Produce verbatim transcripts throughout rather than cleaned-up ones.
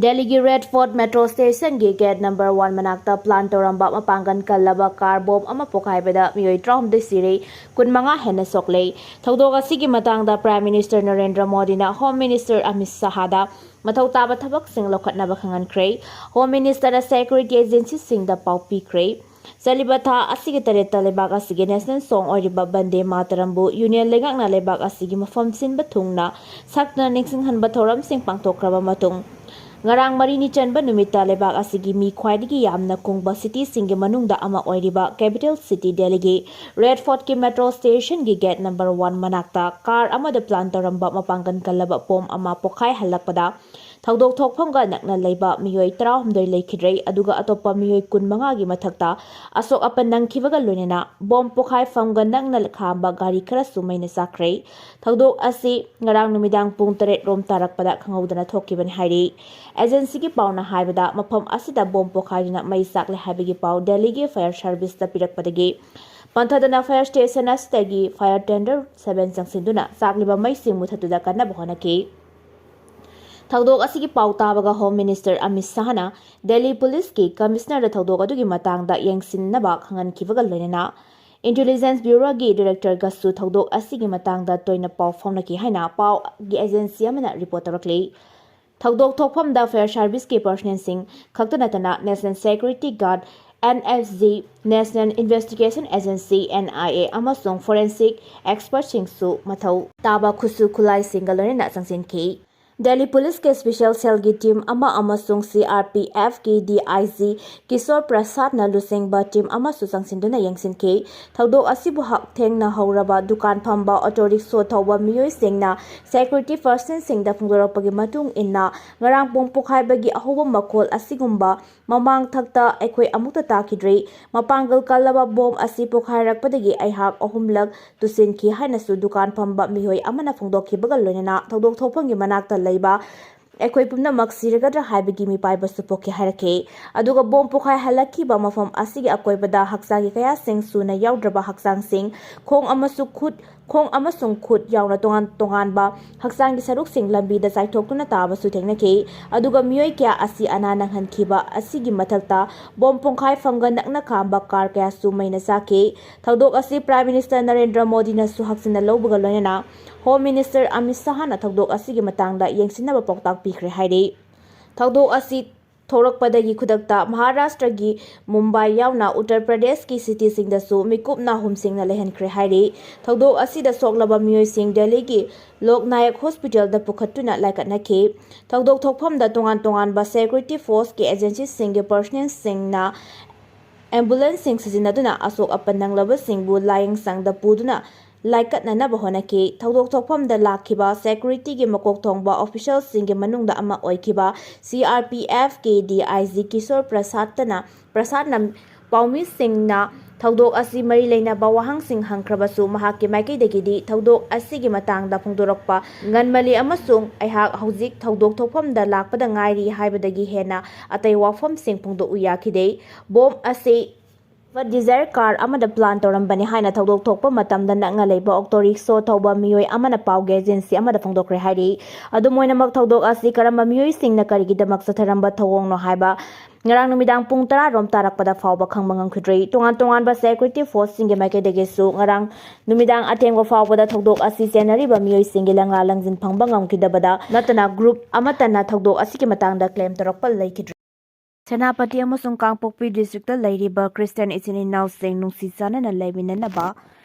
ꯗꯦꯜꯂꯤꯒꯤ red fort metro ꯁ꯭ꯇꯦꯁꯟꯒꯤ gate number one ꯃꯅꯥꯛꯇ ꯄ꯭ꯂꯥꯟ ꯇꯧꯔꯝꯕ ꯃꯄꯥꯡꯒꯜ ꯀꯜꯂꯕ ꯀꯥꯔ ꯕꯣꯝ ꯑꯃ ꯄꯣꯈꯥꯏꯕꯗ ꯃꯤꯑꯣꯏ ꯇꯔꯥꯍꯨꯝꯗꯣꯏ ꯁꯤꯔꯦ, ꯀꯨꯟꯃꯉꯥ ꯍꯦꯟꯅ ꯁꯣꯛꯂꯦ꯫ ꯊꯧꯗꯣꯛ ꯑꯁꯤꯒꯤ ꯃꯇꯥꯡꯗ ꯄ꯭ꯔꯥꯏꯝ ꯃꯤꯅꯤꯁꯇꯔ ꯅꯔꯦꯟꯗ꯭ꯔ ꯃꯣꯗꯤꯅ ꯍꯣꯝ ꯃꯤꯅꯤꯁꯇꯔ ꯑꯃꯤꯠ ꯁꯍꯥꯗ ꯃꯊꯧ ꯇꯥꯕ ꯊꯕꯛꯁꯤꯡ ꯂꯧꯈꯠꯅꯕ ꯈꯪꯍꯟꯈ꯭ꯔꯦ꯫ ꯍꯣꯝ ꯃꯤꯅꯤꯁꯇꯔꯅ ꯁꯦꯀ꯭ꯌꯨꯔꯤꯇꯤ ꯑꯦꯖꯦꯟꯁꯤꯁꯤꯡꯗ ꯄꯥꯎ ꯄꯤꯈ꯭ꯔꯦ꯫ ꯆꯠꯂꯤꯕ ꯊꯥ ꯑꯁꯤꯒꯤ ꯇꯔꯦꯠꯇ ꯂꯩꯕꯥꯛ ꯑꯁꯤꯒꯤ ꯅꯦꯁꯅꯦꯜ ꯁꯣꯡ ꯑꯣꯏꯔꯤꯕ ꯕꯟꯗꯦ ꯃꯥꯇꯔꯝꯕꯨ ꯌꯨꯅꯤꯌꯟ ꯂꯩꯉꯥꯛꯅ ꯂꯩꯕꯥꯛ ꯑꯁꯤꯒꯤ ꯃꯐꯝ ꯁꯤꯟꯕ ꯊꯨꯡꯅ ꯁꯛꯇꯅ ꯅꯤꯡꯁꯤꯡꯍꯟꯕ ꯊꯧꯔꯝꯁꯤꯡ ꯄꯥꯡꯊꯣꯛꯈ꯭ꯔꯕ ꯃꯇꯨꯡ, ꯉꯔꯥꯡ ꯃꯔꯤꯅꯤ ꯆꯟꯕ ꯅꯨꯃꯤꯠꯇ ꯂꯩꯕꯥꯛ ꯑꯁꯤꯒꯤ ꯃꯤ ꯈ꯭ꯋꯥꯏꯗꯒꯤ ꯌꯥꯝꯅ ꯀꯨꯡꯕ ꯁꯤꯇꯤꯁꯤꯡꯒꯤ ꯃꯅꯨꯡꯗ ꯑꯃ ꯑꯣꯏꯔꯤꯕ ꯀꯦꯄꯤꯇꯦꯜ ꯁꯤꯇꯤ ꯗꯦꯜꯂꯤꯒꯤ ꯔꯦꯗ ꯐꯣꯔꯠꯀꯤ ꯃꯦꯇ꯭ꯔꯣ ꯁ꯭ꯇꯦꯁꯟꯒꯤ ꯒꯦꯠ ꯅꯝꯕꯔ ꯋꯥꯟ ꯃꯅꯥꯛꯇ ꯀꯥꯔ ꯑꯃꯗ ꯄ꯭ꯂꯥꯟ ꯇꯧꯔꯝꯕ ꯃꯄꯥꯡꯒꯜ ꯀꯜꯂꯕ ꯕꯣꯝ ꯑꯃ ꯄꯣꯈꯥꯏꯍꯜꯂꯛꯄꯗ ꯊꯧꯗꯣꯛ ꯊꯣꯛꯐꯝꯒ ꯅꯛꯅ ꯂꯩꯕ ꯃꯤꯑꯣꯏ ꯇꯔꯥꯍꯨꯝꯗꯣꯏ ꯂꯩꯈꯤꯗ꯭ꯔꯦ, ꯑꯗꯨꯒ ꯑꯇꯣꯞꯄ ꯃꯤꯑꯣꯏ ꯀꯨꯟꯃꯉꯥꯒꯤ ꯃꯊꯛꯇ ꯑꯁꯣꯛ ꯑꯄꯟ ꯅꯪꯈꯤꯕꯒ ꯂꯣꯏꯅꯅ ꯕꯣꯝ ꯄꯣꯈꯥꯏꯐꯝꯒ ꯅꯛꯅ ꯈꯥꯝꯕ ꯒꯥꯔꯤ ꯈꯔꯁꯨ ꯃꯩꯅ ꯆꯥꯛꯈ꯭ꯔꯦ꯫ ꯊꯧꯗꯣꯛ ꯑꯁꯤ ꯉꯔꯥꯡ ꯅꯨꯃꯤꯗꯥꯡ ꯄꯨꯡ ꯇꯔꯦꯠ ꯔꯣꯝ ꯇꯥꯔꯛꯄꯗ ꯈꯪꯍꯧꯗꯅ ꯊꯣꯛꯈꯤꯕꯅꯤ ꯍꯥꯏꯔꯤ꯫ ꯑꯦꯖꯦꯟꯁꯤꯒꯤ ꯄꯥꯎꯅ ꯍꯥꯏꯕꯗ, ꯃꯐꯝ ꯑꯁꯤꯗ ꯕꯣꯝ ꯄꯣꯈꯥꯏꯗꯨꯅ ꯃꯩ ꯆꯥꯛꯂꯦ ꯍꯥꯏꯕꯒꯤ ꯄꯥꯎ ꯗꯦꯜꯂꯤꯒꯤ ꯐꯥꯌꯔ ꯁꯥꯔꯚꯤꯁꯇ ꯄꯤꯔꯛꯄꯗꯒꯤ ꯄꯟꯊꯗꯅ ꯐꯥꯌꯔ ꯁ꯭ꯇꯦꯁꯟ ꯑꯁꯤꯗꯒꯤ ꯐꯥꯌꯔ ꯇꯦꯟꯗꯔ ꯁꯚꯦꯟ ꯆꯪꯁꯤꯟꯗꯨꯅ ꯆꯥꯛꯂꯤꯕ ꯃꯩꯁꯤꯡ ꯃꯨꯊꯠꯄꯗ ꯀꯟꯅꯕ ꯍꯣꯠꯅꯈꯤ꯫ ꯊꯧꯗꯣꯛ ꯑꯁꯤꯒꯤ ꯄꯥꯎ ꯇꯥꯕꯒ ꯍꯣꯝ ꯃꯤꯅꯤꯁꯇꯔ ꯑꯃꯤꯠ ꯁꯍꯥꯅ ꯗꯦꯜꯂꯤ ꯄꯨꯂꯤꯁꯀꯤ ꯀꯃꯤꯁꯅꯔꯗ ꯊꯧꯗꯣꯛ ꯑꯗꯨꯒꯤ ꯃꯇꯥꯡꯗ ꯌꯦꯡꯁꯤꯟꯅꯕ ꯈꯪꯍꯟꯈꯤꯕꯒ ꯂꯣꯏꯅꯅ ꯏꯟꯇꯦꯂꯤꯖꯦꯟꯁ ꯕ꯭ꯌꯨꯔꯣꯒꯤ ꯗꯤꯔꯦꯛꯇꯔꯒꯁꯨ ꯊꯧꯗꯣꯛ ꯑꯁꯤꯒꯤ ꯃꯇꯥꯡꯗ ꯇꯣꯏꯅ ꯄꯥꯎ ꯐꯥꯎꯅꯈꯤ ꯍꯥꯏꯅ ꯄꯥꯎꯒꯤ ꯑꯦꯖꯦꯟꯁꯤ ꯑꯃꯅ ꯔꯤꯄꯣꯔꯠ ꯇꯧꯔꯛꯂꯤ꯫ ꯊꯧꯗꯣꯛ ꯊꯣꯛꯐꯝꯗ ꯐꯥꯌꯔ ꯁꯥꯔꯚꯤꯁꯀꯤ ꯄꯔꯁꯅꯦꯜꯁꯤꯡ ꯈꯛꯇ ꯅꯠꯇꯅ national security guard, N S G, national investigation agency, N I A, ꯑꯃꯁꯨꯡ ꯐꯣꯔꯦꯟꯁꯤꯛ ꯑꯦꯛꯁꯄꯔꯠꯁꯤꯡꯁꯨ ꯃꯊꯧ ꯇꯥꯕ ꯈꯨꯠꯁꯨ ꯈꯨꯠꯂꯥꯏꯁꯤꯡꯒ ꯂꯣꯏꯅꯅ ꯆꯪꯁꯤꯟꯈꯤ꯫ ꯗꯦꯜꯂꯤ ꯄꯨꯂꯤꯁꯀꯤ ꯁ꯭ꯄꯦꯁꯦꯜ ꯁꯦꯜꯒꯤ ꯇꯤꯝ ꯑꯃ ꯑꯃꯁꯨꯡ ꯁꯤ ꯑꯥꯔ ꯄꯤ ꯑꯦꯐꯀꯤ ꯗꯤ ꯑꯥꯏ ꯖꯤ ꯀꯤꯁꯣꯔ ꯄ꯭ꯔꯁꯥꯗꯅ ꯂꯨꯆꯤꯡꯕ ꯇꯤꯝ ꯑꯃꯁꯨ ꯆꯪꯁꯤꯟꯗꯨꯅ ꯌꯦꯡꯁꯤꯟꯈꯤ꯫ ꯊꯧꯗꯣꯛ ꯑꯁꯤꯕꯨ ꯍꯛꯊꯦꯡꯅꯍꯧꯔꯕ ꯗꯨꯀꯥꯟ ꯐꯝꯕ ꯑꯣꯇꯣ ꯔꯤꯛꯁꯣ ꯊꯧꯕ ꯃꯤꯑꯣꯏꯁꯤꯡꯅ ꯁꯦꯀ꯭ꯌꯨꯔꯤꯇꯤ ꯄꯔꯁꯟꯁꯤꯡꯗ ꯐꯣꯡꯗꯣꯔꯛꯄꯒꯤ ꯃꯇꯨꯡ ꯏꯟꯅ, ꯉꯔꯥꯡ ꯕꯣꯝ ꯄꯣꯈꯥꯏꯕꯒꯤ ꯑꯍꯧꯕ ꯃꯈꯣꯜ ꯑꯁꯤꯒꯨꯝꯕ ꯃꯃꯥꯡ ꯊꯛꯇ ꯑꯩꯈꯣꯏ ꯑꯃꯨꯛꯇ ꯇꯥꯈꯤꯗ꯭ꯔꯤ꯫ ꯃꯄꯥꯡꯒꯜ ꯀꯜꯂꯕ ꯕꯣꯝ ꯑꯁꯤ ꯄꯣꯈꯥꯏꯔꯛꯄꯗꯒꯤ ꯑꯩꯍꯥꯛ ꯑꯍꯨꯝꯂꯛ ꯇꯨꯁꯤꯟꯈꯤ ꯍꯥꯏꯅꯁꯨ ꯗꯨꯀꯥꯟ ꯐꯝꯕ ꯃꯤꯑꯣꯏ ꯑꯃꯅ ꯐꯣꯡꯗꯣꯛꯈꯤꯕꯒ ꯂꯣꯏꯅꯅ ꯊꯧꯗꯣꯛ ꯊꯣꯛꯐꯝꯒꯤ ꯃꯅꯥꯛꯇ ꯂꯩꯕ ꯑꯩꯈꯣꯏ ꯄꯨꯝꯅꯃꯛ ꯁꯤꯔꯒꯗ꯭ꯔꯥ ꯍꯥꯏꯕꯒꯤ ꯃꯤꯄꯥꯏꯕꯁꯨ ꯄꯣꯛꯈꯤ ꯍꯥꯏꯔꯛꯈꯤ꯫ ꯑꯗꯨꯒ ꯕꯣꯝ ꯄꯣꯈꯥꯏꯍꯜꯂꯛꯈꯤꯕ ꯃꯐꯝ ꯑꯁꯤꯒꯤ ꯑꯀꯣꯏꯕꯗ ꯍꯛꯆꯥꯡꯒꯤ ꯀꯌꯥꯁꯤꯡ ꯁꯨꯅ ꯌꯥꯎꯗ꯭ꯔꯕ ꯍꯛꯆꯥꯡꯁꯤꯡ, ꯈꯣꯡ ꯑꯃꯁꯨꯡ ꯈꯨꯠ, ꯈꯣꯡ ꯑꯃꯁꯨꯡ ꯈꯨꯠ ꯌꯥꯎꯅ ꯇꯣꯉꯥꯟ ꯇꯣꯉꯥꯟꯕ ꯍꯛꯆꯥꯡꯒꯤ ꯁꯔꯨꯛꯁꯤꯡ ꯂꯝꯕꯤꯗ ꯆꯥꯏꯊꯣꯛꯇꯨꯅ ꯇꯥꯕꯁꯨ ꯊꯦꯡꯅꯈꯤ꯫ ꯑꯗꯨꯒ ꯃꯤꯑꯣꯏ ꯀꯌꯥ ꯑꯁꯤ ꯑꯅꯥ ꯅꯪꯍꯟꯈꯤꯕ ꯑꯁꯤꯒꯤ ꯃꯊꯛꯇ ꯕꯣꯝ ꯄꯣꯡꯈꯥꯏꯐꯝꯒ ꯅꯛꯅ ꯈꯥꯝꯕ ꯀꯥꯔ ꯀꯌꯥꯁꯨ ꯃꯩꯅ ꯆꯥꯛꯈꯤ꯫ ꯊꯧꯗꯣꯛ ꯑꯁꯤ ꯄ꯭ꯔꯥꯏꯝ ꯃꯤꯅꯤꯁꯇꯔ ꯅꯔꯦꯟꯗ꯭ꯔ ꯃꯣꯗꯤꯅꯁꯨ ꯍꯛꯆꯤꯟꯅ ꯂꯧꯕꯒ ꯂꯣꯏꯅꯅ ꯍꯣꯝ ꯃꯤꯅꯤꯁꯇꯔ ꯑꯃꯤꯠ ꯁꯥꯍꯅ ꯊꯧꯗꯣꯛ ꯑꯁꯤꯒꯤ ꯃꯇꯥꯡꯗ ꯌꯦꯡꯁꯤꯟꯅꯕ ꯄꯥꯎꯇꯥꯛ ꯄꯤꯈ꯭ꯔꯦ ꯍꯥꯏꯔꯤ꯫ ꯊꯧꯗꯣꯛ ꯑꯁꯤ ꯊꯣꯛꯂꯛꯄꯗꯒꯤ ꯈꯨꯗꯛꯇ ꯃꯍꯥꯔꯥꯁꯇ꯭ꯔꯒꯤ ꯃꯨꯝꯕꯥꯏ ꯌꯥꯎꯅ ꯎꯠꯇꯔ ꯄ꯭ꯔꯗꯦꯁꯀꯤ ꯁꯤꯇꯤꯁꯤꯡꯗꯁꯨ ꯃꯤꯀꯨꯞꯅ ꯍꯨꯝꯁꯤꯡꯅ ꯂꯩꯍꯟꯈ꯭ꯔꯦ ꯍꯥꯏꯔꯤ꯫ ꯊꯧꯗꯣꯛ ꯑꯁꯤꯗ ꯁꯣꯛꯂꯕ ꯃꯤꯑꯣꯏꯁꯤꯡ ꯗꯦꯜꯂꯤꯒꯤ ꯂꯣꯛ ꯅꯥꯌꯛ ꯍꯣꯁꯄꯤꯇꯥꯜꯗ ꯄꯨꯈꯠꯇꯨꯅ ꯂꯥꯏꯀꯠꯅꯈꯤ꯫ ꯊꯧꯗꯣꯛ ꯊꯣꯛꯐꯝꯗ ꯇꯣꯉꯥꯟ ꯇꯣꯉꯥꯟꯕ ꯁꯦꯀ꯭ꯌꯨꯔꯤꯇꯤ ꯐꯣꯔꯁꯀꯤ ꯑꯦꯖꯦꯟꯁꯤꯁꯤꯡꯒꯤ ꯄꯔꯁꯣꯅꯦꯜꯁꯤꯡꯅ ꯑꯦꯝꯕꯨꯂꯦꯟꯁꯁꯤꯡ ꯁꯤꯖꯤꯟꯅꯗꯨꯅ ꯑꯁꯣꯛ ꯑꯄꯟ ꯅꯪꯂꯕꯁꯤꯡꯕꯨ ꯂꯥꯏꯌꯦꯡ ꯁꯪꯗ ꯄꯨꯗꯨꯅ ꯂꯥꯏꯀꯠꯅꯅꯕ ꯍꯣꯠꯅꯈꯤ꯫ ꯊꯧꯗꯣꯛ ꯊꯣꯛꯐꯝꯗ ꯂꯥꯛꯈꯤꯕ ꯁꯦꯀ꯭ꯌꯨꯔꯤꯇꯤꯒꯤ ꯃꯀꯣꯛ ꯊꯣꯡꯕ ꯑꯣꯐꯤꯁꯤꯌꯦꯜꯁꯤꯡꯒꯤ ꯃꯅꯨꯡꯗ ꯑꯃ ꯑꯣꯏꯈꯤꯕ ꯁꯤ ꯑꯥꯔ ꯄꯤ ꯑꯦꯐꯀꯤ ꯗꯤ ꯑꯥꯏ ꯖꯤ ꯀꯤꯁꯣꯔ ꯄ꯭ꯔꯁꯥꯗꯇꯅ, ꯄ꯭ꯔꯁꯥꯗꯅ ꯄꯥꯎꯃꯤꯁꯤꯡꯅ ꯊꯧꯗꯣꯛ ꯑꯁꯤ ꯃꯔꯤ ꯂꯩꯅꯕ ꯋꯥꯍꯪꯁꯤꯡ ꯍꯪꯈ꯭ꯔꯕꯁꯨ ꯃꯍꯥꯛꯀꯤ ꯃꯥꯏꯀꯩꯗꯒꯤꯗꯤ ꯊꯧꯗꯣꯛ ꯑꯁꯤꯒꯤ ꯃꯇꯥꯡꯗ ꯐꯣꯡꯗꯣꯔꯛꯄ ꯉꯟꯃꯜꯂꯤ ꯑꯃꯁꯨꯡ ꯑꯩꯍꯥꯛ ꯍꯧꯖꯤꯛ ꯊꯧꯗꯣꯛ ꯊꯣꯛꯐꯝꯗ ꯂꯥꯛꯄꯗ ꯉꯥꯏꯔꯤ ꯍꯥꯏꯕꯗꯒꯤ ꯍꯦꯟꯅ ꯑꯇꯩ ꯋꯥꯐꯝꯁꯤꯡ ꯐꯣꯡꯗꯣꯛꯎ ꯌꯥꯈꯤꯗꯦ꯫ ꯕꯣꯝ ꯑꯁꯤ ꯗꯤꯖꯥꯏꯔ ꯀꯥꯔ ꯑꯃꯗ ꯄ꯭ꯂꯥꯟ ꯇꯧꯔꯝꯕꯅꯤ ꯍꯥꯏꯅ ꯊꯧꯗꯣꯛ ꯊꯣꯛꯄ ꯃꯇꯝꯗ ꯅꯛꯅ ꯂꯩꯕ ꯑꯣꯛꯇꯣ ꯔꯤꯛꯁꯣ ꯊꯧꯕ ꯃꯤꯑꯣꯏ ꯑꯃꯅ ꯄꯥꯎꯒꯤ ꯑꯦꯖꯦꯟꯁꯤ ꯑꯃꯗ ꯐꯣꯡꯗꯣꯛꯈ꯭ꯔꯦ ꯍꯥꯏꯔꯤ꯫ ꯑꯗꯨꯝ ꯑꯣꯏꯅꯃꯛ, ꯊꯧꯗꯣꯛ ꯑꯁꯤ ꯀꯔꯝꯕ ꯃꯤꯑꯣꯏꯁꯤꯡꯅ ꯀꯔꯤꯒꯤꯗꯃꯛ ꯆꯠꯊꯔꯝꯕ ꯊꯧꯑꯣꯡꯅꯣ ꯍꯥꯏꯕ ꯉꯔꯥꯡ ꯅꯨꯃꯤꯗꯥꯡ ꯄꯨꯡ ꯇꯔꯥ ꯔꯣꯝ ꯇꯥꯔꯛꯄꯗ ꯐꯥꯎꯕ ꯈꯪꯕ ꯉꯝꯈꯤꯗ꯭ꯔꯤ꯫ ꯇꯣꯉꯥꯟ ꯇꯣꯉꯥꯟꯕ ꯁꯦꯀ꯭ꯌꯨꯔꯤꯇꯤ ꯐꯣꯔꯁꯁꯤꯡꯒꯤ ꯃꯥꯏꯀꯩꯗꯒꯤꯁꯨ ꯉꯔꯥꯡ ꯅꯨꯃꯤꯗꯥꯡ ꯑꯊꯦꯡꯕ ꯐꯥꯎꯕꯗ ꯊꯧꯗꯣꯛ ꯑꯁꯤ ꯆꯦꯟꯅꯔꯤꯕ ꯃꯤꯑꯣꯏꯁꯤꯡꯒꯤ ꯂꯪꯂꯥ ꯂꯪꯖꯤꯟ ꯐꯪꯕ ꯉꯝꯈꯤꯗꯕꯗ ꯅꯠꯇꯅ ꯒ꯭ꯔꯨꯞ ꯑꯃꯠꯇꯅ ꯊꯧꯗꯣꯛ ꯑꯁꯤꯒꯤ ꯃꯇꯥꯡꯗ ꯀ꯭ꯂꯦꯝ ꯇꯧꯔꯛꯄ ꯂꯩꯈꯤꯗ꯭ꯔꯤ꯫ ꯁꯦꯅꯥꯄꯇꯤ ꯑꯃꯁꯨꯡ ꯀꯥꯡꯄꯣꯛꯄꯤ ꯗꯤꯁꯇ꯭ꯔꯤꯛꯇ ꯂꯩꯔꯤꯕ ꯈ꯭ꯔꯤꯁꯇꯤꯌꯥꯟ ꯏꯆꯤꯟ ꯏꯅꯥꯎꯁꯤꯡ ꯅꯨꯡꯁꯤ ꯆꯥꯟꯅꯅ ꯂꯩꯃꯤꯟꯅꯅꯕ